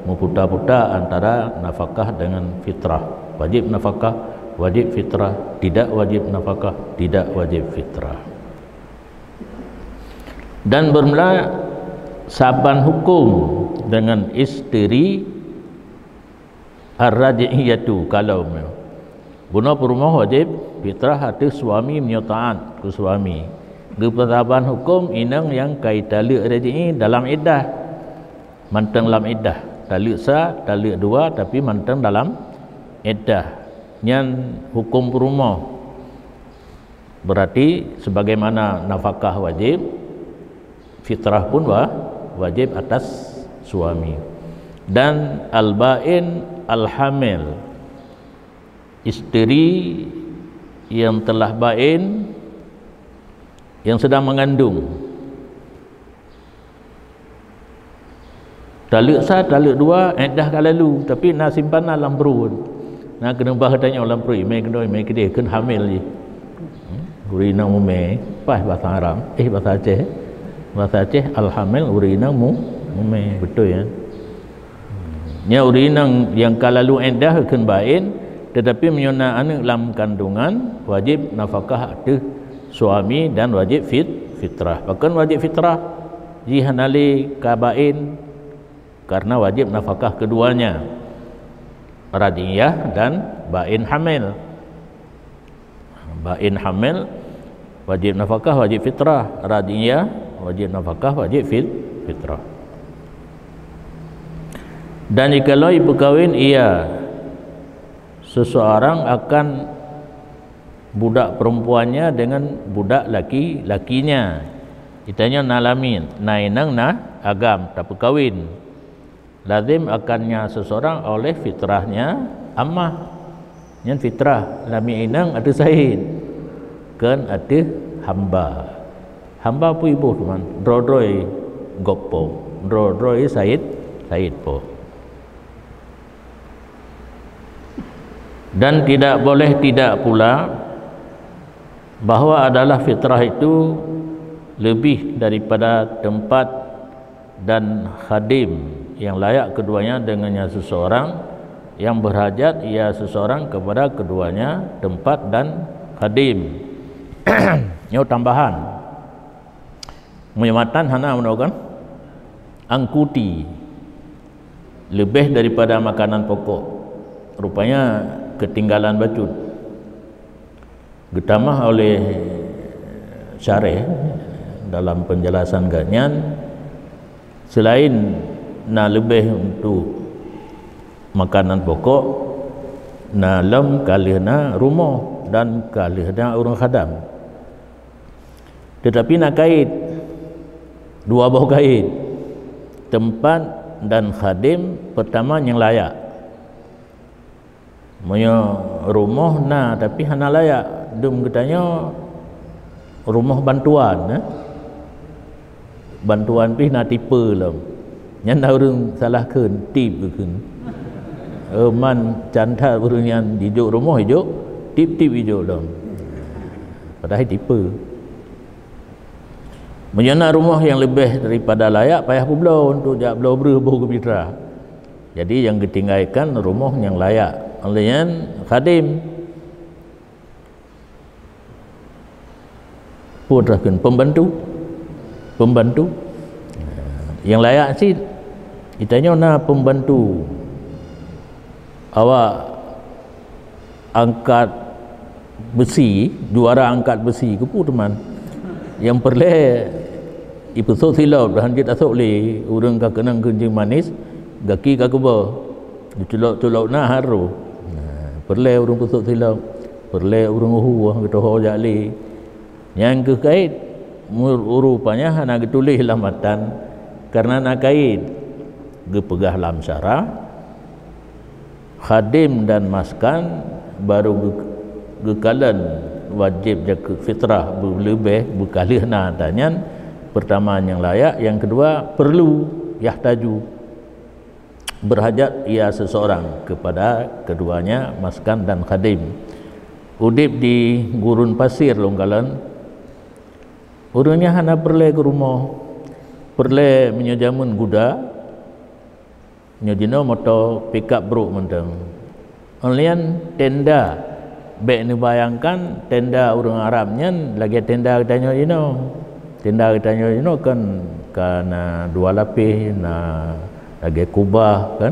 meuputa-puta antara nafakah dengan fitrah. Wajib nafakah, wajib fitrah, tidak wajib nafakah, tidak wajib fitrah. Dan bermula saban hukum dengan isteri ar-raj'iyatu, kalon bunoe peurumoh wajéb fitrah ateueh suami meunyoe taat keu suami. Geupeusaban hukum inong nyang ka italeuek raj'i dalam iddah. Mantong lam iddah. Taleuek sa, taleuek dua, tapi mantong dalam iddah. Nyan hukum peurumoh. Berarti sebagaimana nafakah wajib, fitrah pun wa-, wajib atas suami. Dan al-bain al-hamil, isteri yang telah bain, yang sedang mengandung. Taleuek sa, taleuek dua, iddah ka lalu, tapi na simpanan lam pruet. Na keuneubah tanyoe lam pruet, mé keudroe, mé keudeh, kheun hamil jih. Hmm? Ureueng inong mumé, paih bahasa Arab, eh, bahasa Aceh. Bahasa Aceh, al-hamil, ureueng inong mu-, mumé. Beutôi, ya? Nyan ureueng inong nyang ka lalu iddah kheun baén, teutapi meunyoe na aneuëk lam kandungan, wajéb nafakah ateueh suami dan wajéb fit-, fitrah. Pakon wajéb fitrah? Jih hana lé ka baén, karena wajéb nafakah keduanya, radhiah dan baén hamil. Baén hamil wajéb nafakah, wajéb fitrah, radhiah wajéb nafakah, wajéb fit-, fitrah. Dan jikalau ipeukawen ia seseorang akan budak perempuannya dengan budak laki-lakinya, itanyoe na lamiet, na inong, na agam, tapeukawen. Lazim akannya seseorang oleh fitrahnya amah. Nyan fitrah lamiet inong ateueh said, kon ateueh hamba. Hamba peue iboh teuma, droe-droe gob po, droe-droe said, said po. Dan tidak boleh tidak pula bahwa adalah fitrah itu lebih daripada tempat dan khadim yang layak keduanya dengannya seseorang yang berhajat ia seseorang kepada keduanya tempat dan khadim. Nyoe tambahan. Meunyoe matan hana meunoe kan? Angkuti lebih daripada makanan pokok. Rupanya ketinggalan bacut. Geutamah oleh syareh dalam penjelasan geuh nyan, selain na leubeh untuk makanan pokok, na lom ka lheueh na rumoh dan ka lheueh na ureuëng khadam. Tetapi na kait, dua boh kait, tempat dan khadim, pertama nyang layak. Meunyoe rumoh na tapi hana layak, dum geutanyoe rumoh bantuan, eh? Bantuan pih na tipe lom. Nyan na ureuëng salah kheun, tip geukheun. Eh, man canta ureuëng nyan jijok rumoh ijok, tip-tip ijok lom. Padahai tipe. Meunyoe na rumoh nyang leubeh daripada layak, payah peubloe untuk jak bloe breueh boh geupitra. Jadi nyang geutinggaikan rumoh nyang layak. Oleh nyan khadim. Peue teukheun pembantu? Pembantu. Nyang layak cit, geutanyoe na pembantu. Awak angkat besi, juara angkat besi, keupeue teuma. Nyang peureulée ipeusok silop, dan jeuet asok lé, ureuëng ka keunong keunjeueng manis, gaki ka keubah. Diculok-culok na harôh. Nah, peureulée ureuëng peusok silop, peureulée ureuëng uhu, geutoho jak lé. Nyang keuh kait, mu-, rupanya hana geutuléh lam matan, karena na kait geupeugah lam syarah, khadim dan maskan baru geu-, geukalon wajéb jakeuet fitrah beuleubeh beukaleuh na tanyan, pertama nyang layak, nyang keudua perlu, yahtaju. Berhajat ia seseorang kepada keduanya maskan dan khadim. Udeb di gurun pasir lôn kalon, ureuëng nyan hana peureulée keu rumoh, peureulée meunyoe jameun guda, nyoe jinoe moto pickup brok mantong. Online tenda, bék neubayangkan tenda ureuëng Arab nyan lagée tenda geutanyoe jinoe. Tenda geutanyoe jinoe kan ka na dua lapéh, na lagée kubah kan.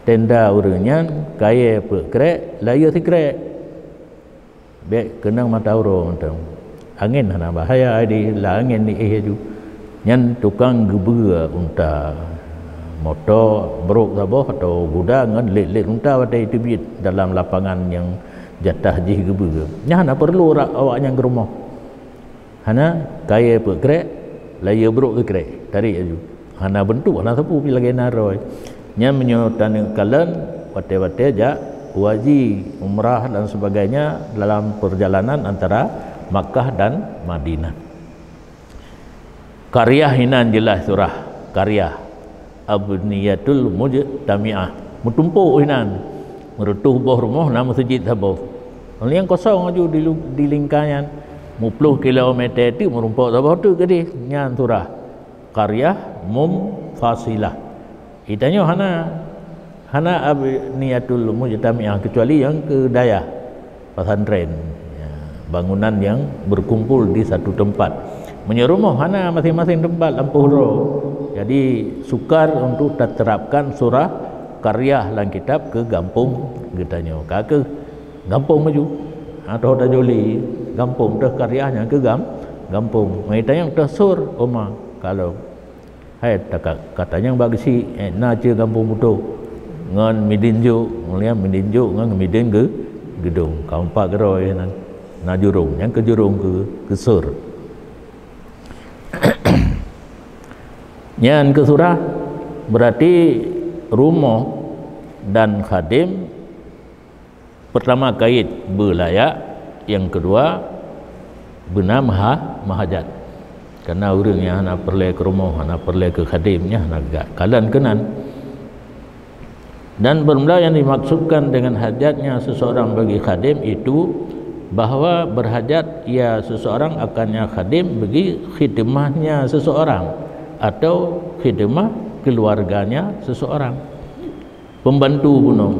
Tenda ureuëng nyan kayée peuet krek, layeue sikrek. Bék keunong mata uroe mantong. Angén hana bahaya, di la angén di éh aju. Nyan tukang geubeue unta. Moto brok saboh atau guda ngon lét-lét unta watée teubiet dalam lapangan nyang jatah jih geubeue. Nyan hana peureulée awak nyan geurumoh. Hana kayée peuet krek, layeue brok sikrek, tarék aju. Hana beuntuk, hana sapeue pih lagée na roh. Nyan meunyoe taneuk kalon, watée-watée jak haji, umrah dan sebagainya dalam perjalanan antara Makkah dan Madinah. Qaryah inan jeulaih surah, qaryah, abniyatul mujtami'ah, meutumpok inan. Reutôh boh rumoh na meuseujid saboh. Nyang kosong aju di lu-, di lingka nyan. Muploh kilometer teuk meurumpok saboh teuk keudeh. Nyan surah qaryah munfasilah. Di tanyoe hana, hana abniyatul mujtami'ah, kecuali nyang keu dayah pesantren. Ya, bangunan yang berkumpul di satu tempat. Meunyoe rumoh hana, maséng-maséng tempat lampôh droe. Jadi, sukar untuk taterapkan surah qaryah lam kitab keu gampông geutanyoe. Ka keuh gampông maju. Atau tajoli gampông teuh qaryah nyang keu gam-, gampông. Meunyoe tanyoe teuh sur, uma, kalau hai taka-, kata nyang bak geusyik, eh, na cit gampông butôh ngon Midin Jok, mulia Midin Jok ngon Midin Ge-, Geudong. Ka empat keudroe nan. Na jurông, nyang keu jurông keu, keu sur. Nyan keu surah, berarti rumoh dan khadem, pertama kait beulayak, nyang keudua beuna meuha-, meuhajat. Karena ureuëng nyang hana peureulée keu rumoh, hana peureulée keu khadem, nyan hana gak. Kalon keunan. Dan bermula yang dimaksudkan dengan hajatnya seseorang bagi khadim itu bahwa berhajat ia seseorang akannya khadim bagi khidmahnya seseorang atau khidmah keluarganya seseorang. Pembantu bunoe,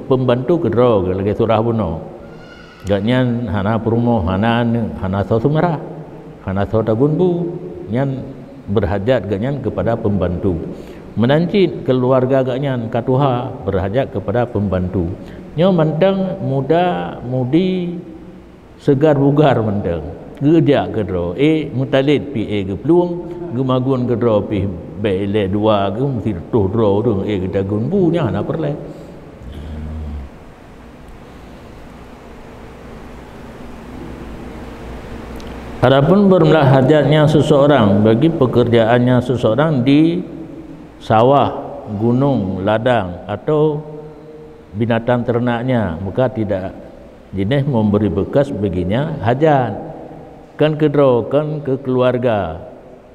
pembantu keudroe lagée surah bunoe. Gobnyan hana peurumoh, hana aneuëk, hana soe seumeurah, hana soe tagun bu, nyan beurhajat gobnyan keupada peumbantu. Meunan cit keuluwarga gobnyan ka tuha, beurhajat keupada peumbantu. Nyoe mantong muda-mudi seugar bugar mantong. Geujak keudroe, éh, meutalét pih éh geuplueng, geumagun keudroe pih bék ilée dua, geuh meusireutôh droe ureuëng éh geutagun bu, nyan hana peureulée. Adapun bermula hajatnya seseorang bagi pekerjaannya seseorang di sawah, gunung, ladang, atau binatang ternaknya, maka tidak jeuneh memberi bekas baginya hajat. Kan keudroe, kan keu keuluwarga,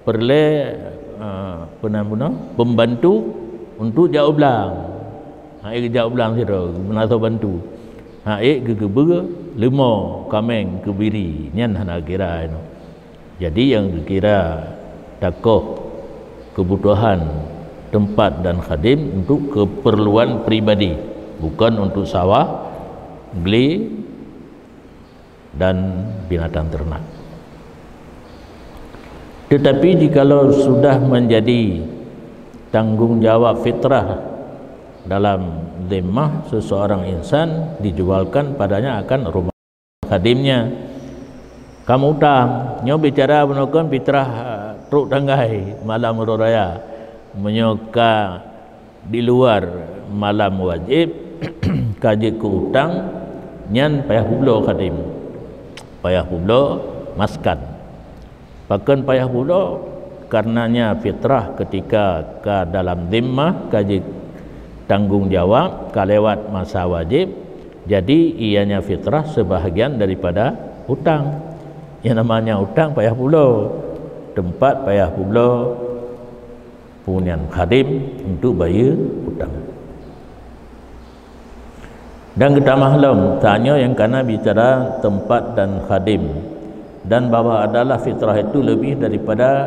peureulée, eh, peue nan bunoe, peumbantu untuk jak u blang. Ha, éh jak u blang sidroe, meunasoe bantu. Ha, éh geugeubeu leumo, kaméng, keubiri, nyan hana kira inoe. Jadi nyang geukira takoh kebutuhan tempat dan khadim untuk keperluan pribadi, bukan untuk sawah, glé, dan binatang ternak. Tetapi jikalau sudah menjadi tanggung jawab fitrah dalam zimmah seseorang insan, dijualkan padanya akan rumah khadimnya. Kamu utang, nyoe bicara bunoe kon fitrah, eh, trok tanggai malam uroe raya. Meunyoe ka di luar malam wajéb, ka jeuet keu utang, nyan payah peubloe khadim, payah peubloe maskan. Pakon payah peubloe? Karenanya fitrah ketika ka dalam zimmah, ka jeuet tanggung jawab, ka lewat masa wajéb, jadi ianya fitrah sebahagian daripada utang. Yang namanya utang payah peubloe, tempat payah peubloe, punyan khadim untuk bayeue utang. Dan geutamah lom, tanyoe nyang kana bicara tempat dan khadim, dan bahwa adalah fitrah itu lebih daripada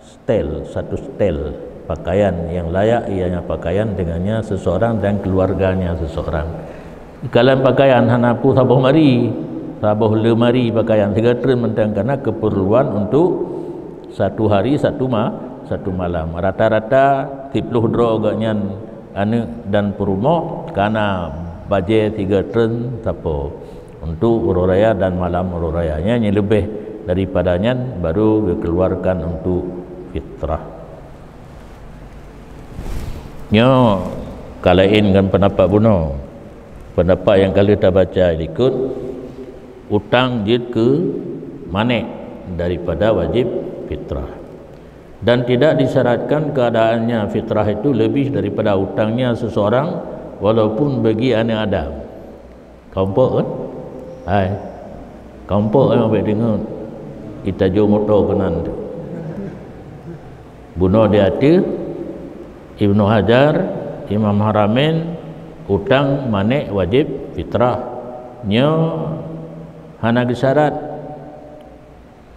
setel, satu setel pakaian yang layak ianya pakaian dengannya seseorang dan keluarganya seseorang. Kalon pakaian hana peue saboh mari, saboh lemari pakaian, sigoe treun mantong kana keperluan untuk satu hari satu ma-, satu malam. Rata-rata siploh droe gobnyan aneuëk dan peurumoh kana bajée sigoe treun sapo untuk uroe raya dan malam uroe raya. Nyan nyang leubeh daripada nyan baru geukeuluarkan untuk fitrah. Nyoe ka laén ngon peundapat bunoe. Peundapat nyang ka lheueh tabaca likot, utang jeuet keu manéh daripada wajéb fitrah. Dan tidak disyaratkan keadaannya fitrah itu lebih daripada utangnya seseorang walaupun bagi aneuëk Adam. Kompok kan? Hai. Kompok nyang bék deungoe. Ita jo moto keunan tu. Bunoe di ateueh Ibnu Hajar, Imam Haramain, Utang manéh wajéb fitrah. Nyoe hana geusyarat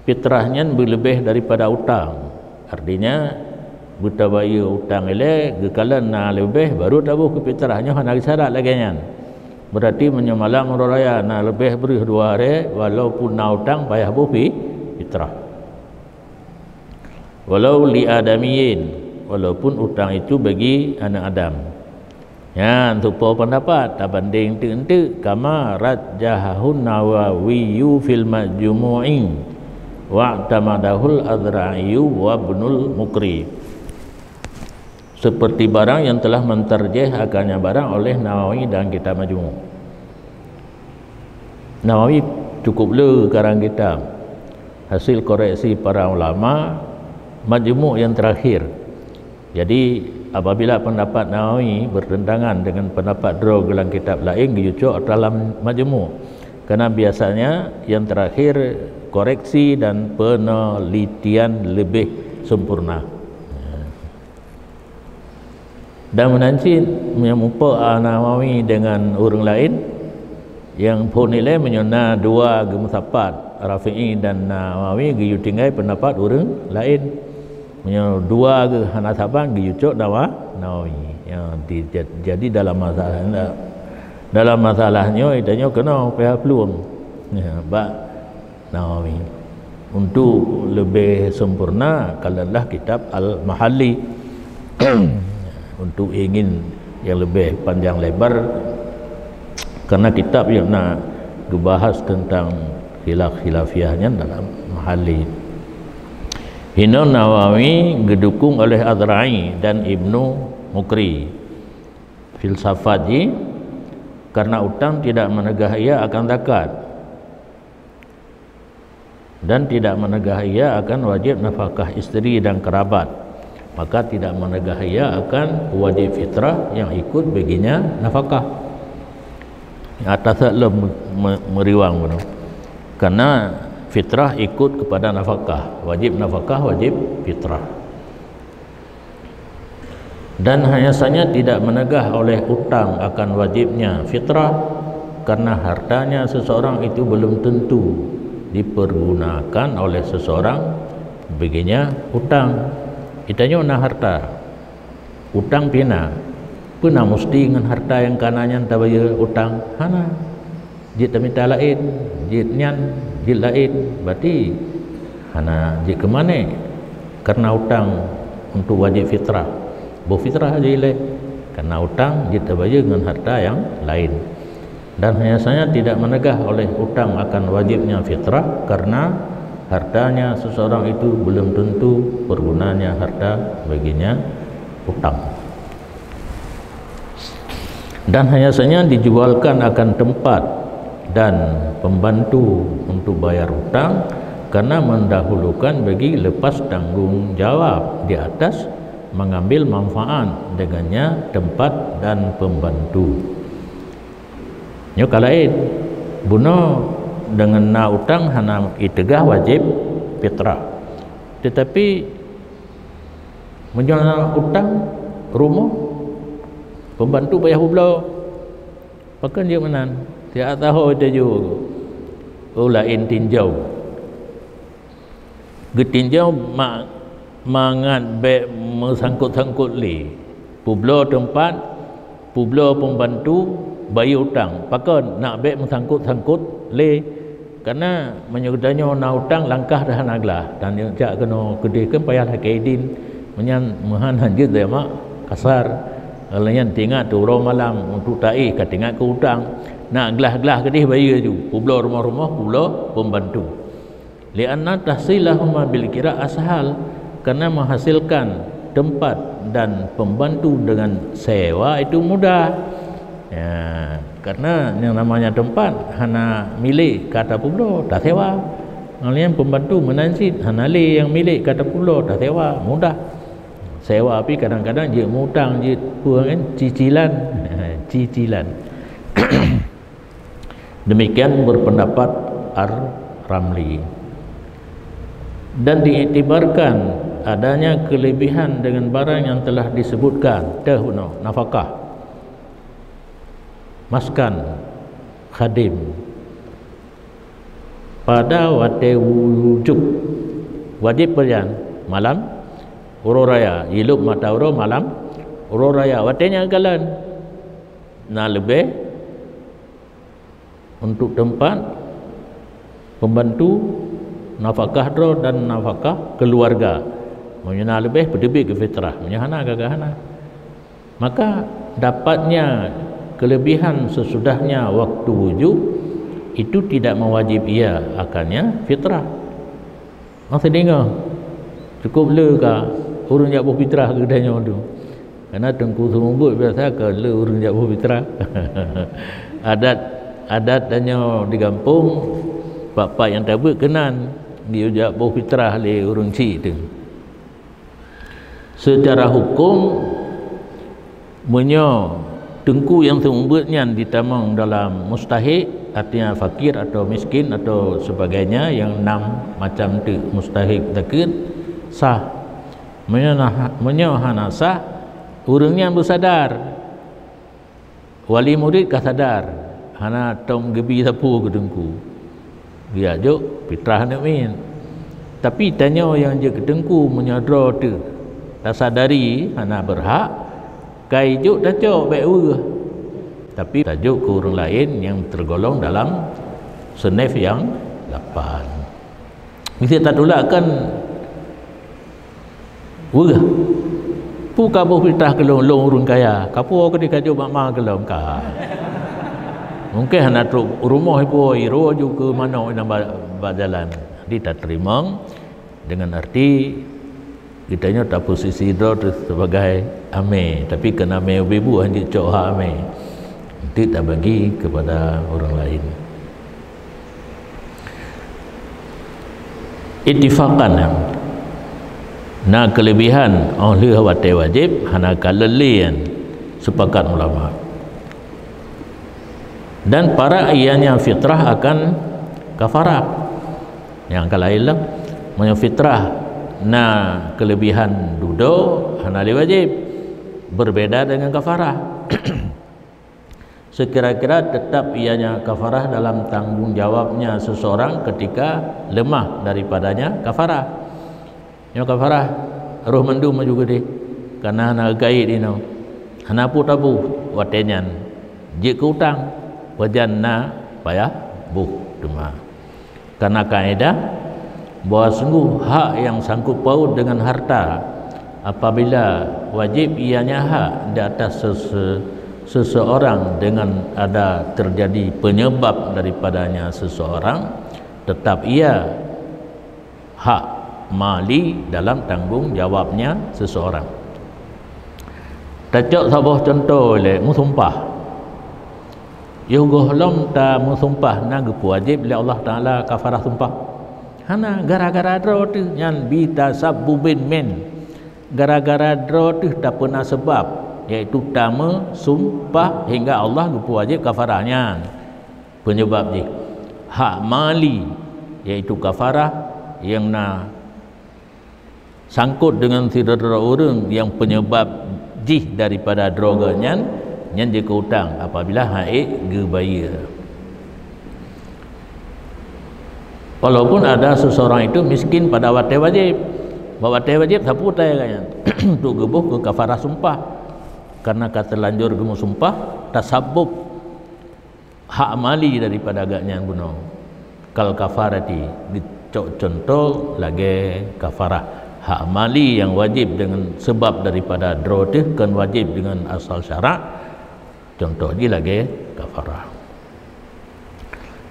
fitrah nyan beuleubeh daripada utang. Artinya, beutabayeue utang ilée geukalon na leubeh baru taboh keu fitrah. Nyoe hana geusyarat lagée nyan. Berarti meunyoe malam uroe raya na leubeh breuh dua harée, walaupun na utang payah boh pi-, fitrah. Walau li adamiyin, walaupun utang itu bagi aneuk Adam. Nyan tupo pendapat tabanding enteuk-enteuk, kama rajjahahun Nawawi fil Majmu'i wa tamadahul Azra'i wa Ibnul Mukri. Seperti barang yang telah menterjeh akannya barang oleh Nawawi dalam kitab Majmu'. Nawawi cukup le karang kitab, hasil koreksi para ulama, Majmu' yang terakhir. Jadi, apabila pendapat Nawawi bertentangan dengan pendapat droe dalam kitab lain, geuyue cok dalam Majmu'. Karena biasanya yang terakhir koreksi dan penelitian lebih sempurna. Dan meunan cit, meunyoe muphom An-Nawawi deungon ureuëng laén, nyang phon ilée meunyoe na dua geumeusapat, Rafi'i dan Nawawi, geuyue tinggai pendapat ureuëng laén. Meunyoe dua geuh hana saban, geuyue cok Nawa-, Nawawi. Ya, di-, ja-, jadi dalam masalah, dalam masalah nyoe, tanyoe keunoe pihak peulueng. Ya, bak Nawawi. Untuk lebih sempurna, kalonlah kitab Al-Mahalli. Untuk ingin yang lebih panjang lebar, karena kitab yang nak ngebahas tentang khilaf-khilafiyah nyan dalam Mahalli. Hino Nawawi geudukung oleh Azra'i dan Ibnu Mukri. Filsafat jih, karena utang tidak menegah ia akan zakat. Dan tidak menegah ia akan wajib nafkah isteri dan kerabat, maka tidak menegah ia akan wajib fitrah yang ikut baginya nafkah. Atas lom me-, me-, meuriwang bunoe. Karena fitrah ikut kepada nafkah, wajib nafkah, wajib fitrah. Dan hanya saja tidak menegah oleh utang akan wajibnya fitrah, karena hartanya seseorang itu belum tentu dipergunakan oleh seseorang baginya utang. Geutanyoe na harta, utang pih na. Peue na musti ngon harta nyang kana nyan tabayeue utang? Hana. Jeuet tamita laén, jeuet nyan, jeuet laén, berarti hana jeuet keu manéh. Karena utang untuk wajib fitrah, boh fitrah jeuet ilée. Karena utang jeuet tabayeue ngon harta nyang laén. Dan hanya saja tidak menegah oleh utang akan wajibnya fitrah, karena hartanya seseorang itu belum tentu pergunanya harta baginya utang. Dan hanya saja dijualkan akan tempat dan pembantu untuk bayar hutang, karena mendahulukan bagi lepas tanggung jawab di atas mengambil manfaat dengannya tempat dan pembantu. Nyoe ka laén, bunoe deungon na utang hana iteugah wajib fitrah. Tetapi meunyoe na utang rumoh, pembantu payah peubloe, pakon jeuet meunan? Siat saho teuju, oh, laén tinjau. Geutinjau ma-, mangat bék meusangkot-sangkot lé. Peubloe teumpat, peubloe pembantu, bayeue utang. Pakon nak bék meusangkot-sangkot lé? Karena meunyoe geutanyoe na utang, langkah dah hana glah. Dan jak keunoe keudeh kan payah lakée idin. Meunyan meuhan hanjeuet deh mak kasar. Lagée nyan teuingat uroe malam untuk taéh ka teuingat keu utang. Nak glah-glah keudeh bayeue ju. Peubloe rumoh-rumoh, peubloe pembantu. Lianna tahsilahuma bil kira ashal, karena menghasilkan tempat dan pembantu dengan sewa itu mudah. Ya, karena yang namanya tempat hana milék ka tapeubloe, tasewa. Ngon lagée nyan pembantu meunan cit hana lé nyang milék ka tapeubloe, tasewa, mudah. Sewa pih kadang-kadang jeuet mutang, jeuet peue kan, cicilan. Cicilan. Demikian berpendapat Ar-Ramli. Dan diiktibarkan adanya kelebihan dengan barang yang telah disebutkan, teuh bunoe, nafakah. maskan khadim pada watée wujub. Wajéb peue nyan? Malam uroe raya, jilop mata uroe malam uroe raya, watée nyan kalon na leubeh untuk teumpat pembantu nafakah droe dan nafakah keuluwarga. Meunyoe na leubeh, peuteubiet keu fitrah, meunyoe hana, gagah hana. Maka dapatnya kelebihan sesudahnya waktu wujub itu tidak mewajib ia akannya fitrah. Masa deungoe, cukup le ka ureuëng jak boh fitrah keu geutanyoe tu. Karena teungku seumeubeuet biasa ka le ureuëng jak boh fitrah. Adat, adat tanyoe di gampông, pat-pat nyang tabeuet keunan geujak boh fitrah lé ureuëng chik tu. Secara hukum, meunyoe teungku nyang seumeubeuet nyan jitamong dalam mustahik, artinya fakir atau miskin atau sebagainya, nyang nam macam tu mustahik zakeuet, sah. Meunyoe na, meunyoe hana sah, ureuëng nyan beusadar. Wali murit ka sadar, hana tom geubi sapeue keu teungku. Geujak jok fitrah aneuk miet. Tapi tanyoe nyang jeuet keu teungku, meunyoe droe teuh tasadari hana beurhak, ka jijok tacok bék weueh. Tapi tajok keu ureuëng laén nyang teugolong dalam seunef nyang lapan. Miseu tatulak kan weueh. Peue ka boh fitrah keu lôn, lôn ureuëng kaya. Ka puwoe keudeh ka jok mak ma keu lôn ka. Mungken hana trok rumoh ipuwoe, iroe ju keu manok inan ba-, bak jalan. Jadi tateurimong deungon arti geutanyoe tapeusisi droe teuh sebagai amé, tapi kon amé ubé buet, hanjeuet cok hak amé. Hanjeuet tabagi keupada ureuëng laén. Ittifaqan, na keulebihan óh lheueh watée wajéb hana ka lé-lé nyan, sepakat ulama. Dan para ianya fitrah akan kafarah. Nyang ka laén lom, meunyoe fitrah na keulebihan dudoe hana lé wajéb, berbeda dengan kafarah. Sekira-kira tetap ianya kafarah dalam tanggung jawabnya seseorang ketika lemah daripadanya kafarah. Nyoe kafarah roh mandum maju geudeh, kana hana geugaét inoe. Hana peue taboh watée nyan, jeuet keu utang, pajan na payah boh teuma. Karena kaedah bahwa sungguh hak yang sangkut paut dengan harta, apabila wajib ianya hak di atas sese-, seseorang dengan ada terjadi penyebab daripadanya seseorang, tetap ia hak mali dalam tanggung jawabnya seseorang. Tacok saboh cuntoh lé meusumpah. Yoh gohlom tameusumpah na geupeuwajéb lé Allah Taala kafarah sumpah? Hana, gara-gara droe teuh nyan bitasabbubin min. Gara-gara droe teuh tapeuna seubab, yaitu tameusumpah hingga Allah geupeuwajéb kafarah nyan. Penyebab jih hak mali, yaitu kafarah nyang na sangkot deungon sidroe-droe ureuëng nyang penyebab jih daripada droe geuh nyan, nyan jeuet keu utang apabila hana ék geubayeue. Walaupun ada seseorang itu miskin pada watée wajéb, bak watée wajéb sapeue utai geuh nyan untuk geuboh keu kafarah sumpah, karena ka teulanjur geumeusumpah, tasabbub hak mali daripada geuh nyan bunoe. Kal kafarati, geucok cuntoh lagée kafarah. Hak mali nyang wajéb deungon seubab daripada droe teuh kon wajéb deungon asal syarak, cuntoh jih lagée kafarah.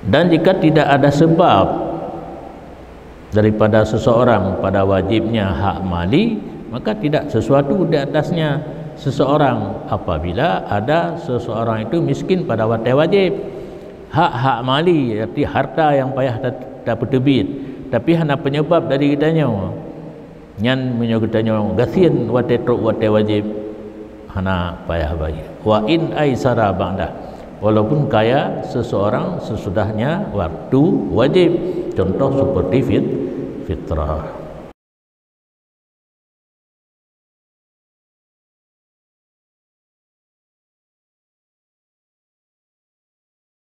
Dan jika tidak ada sebab daripada seseorang pada wajibnya hak mali, maka tidak sesuatu di atasnya seseorang apabila ada seseorang itu miskin pada watée wajéb. Hak-hak mali, arti harta nyang payah ta-, tapeuteubiet, tapi hana penyebab dari geutanyoe. Nyan meunyoe geutanyoe gasien watée trok watée wajéb, hana payah bayeue. Wa in aisara ba'dah, walaupun kaya seseorang sesudahnya waktu wajéb, contoh seperti fit-, fitrah.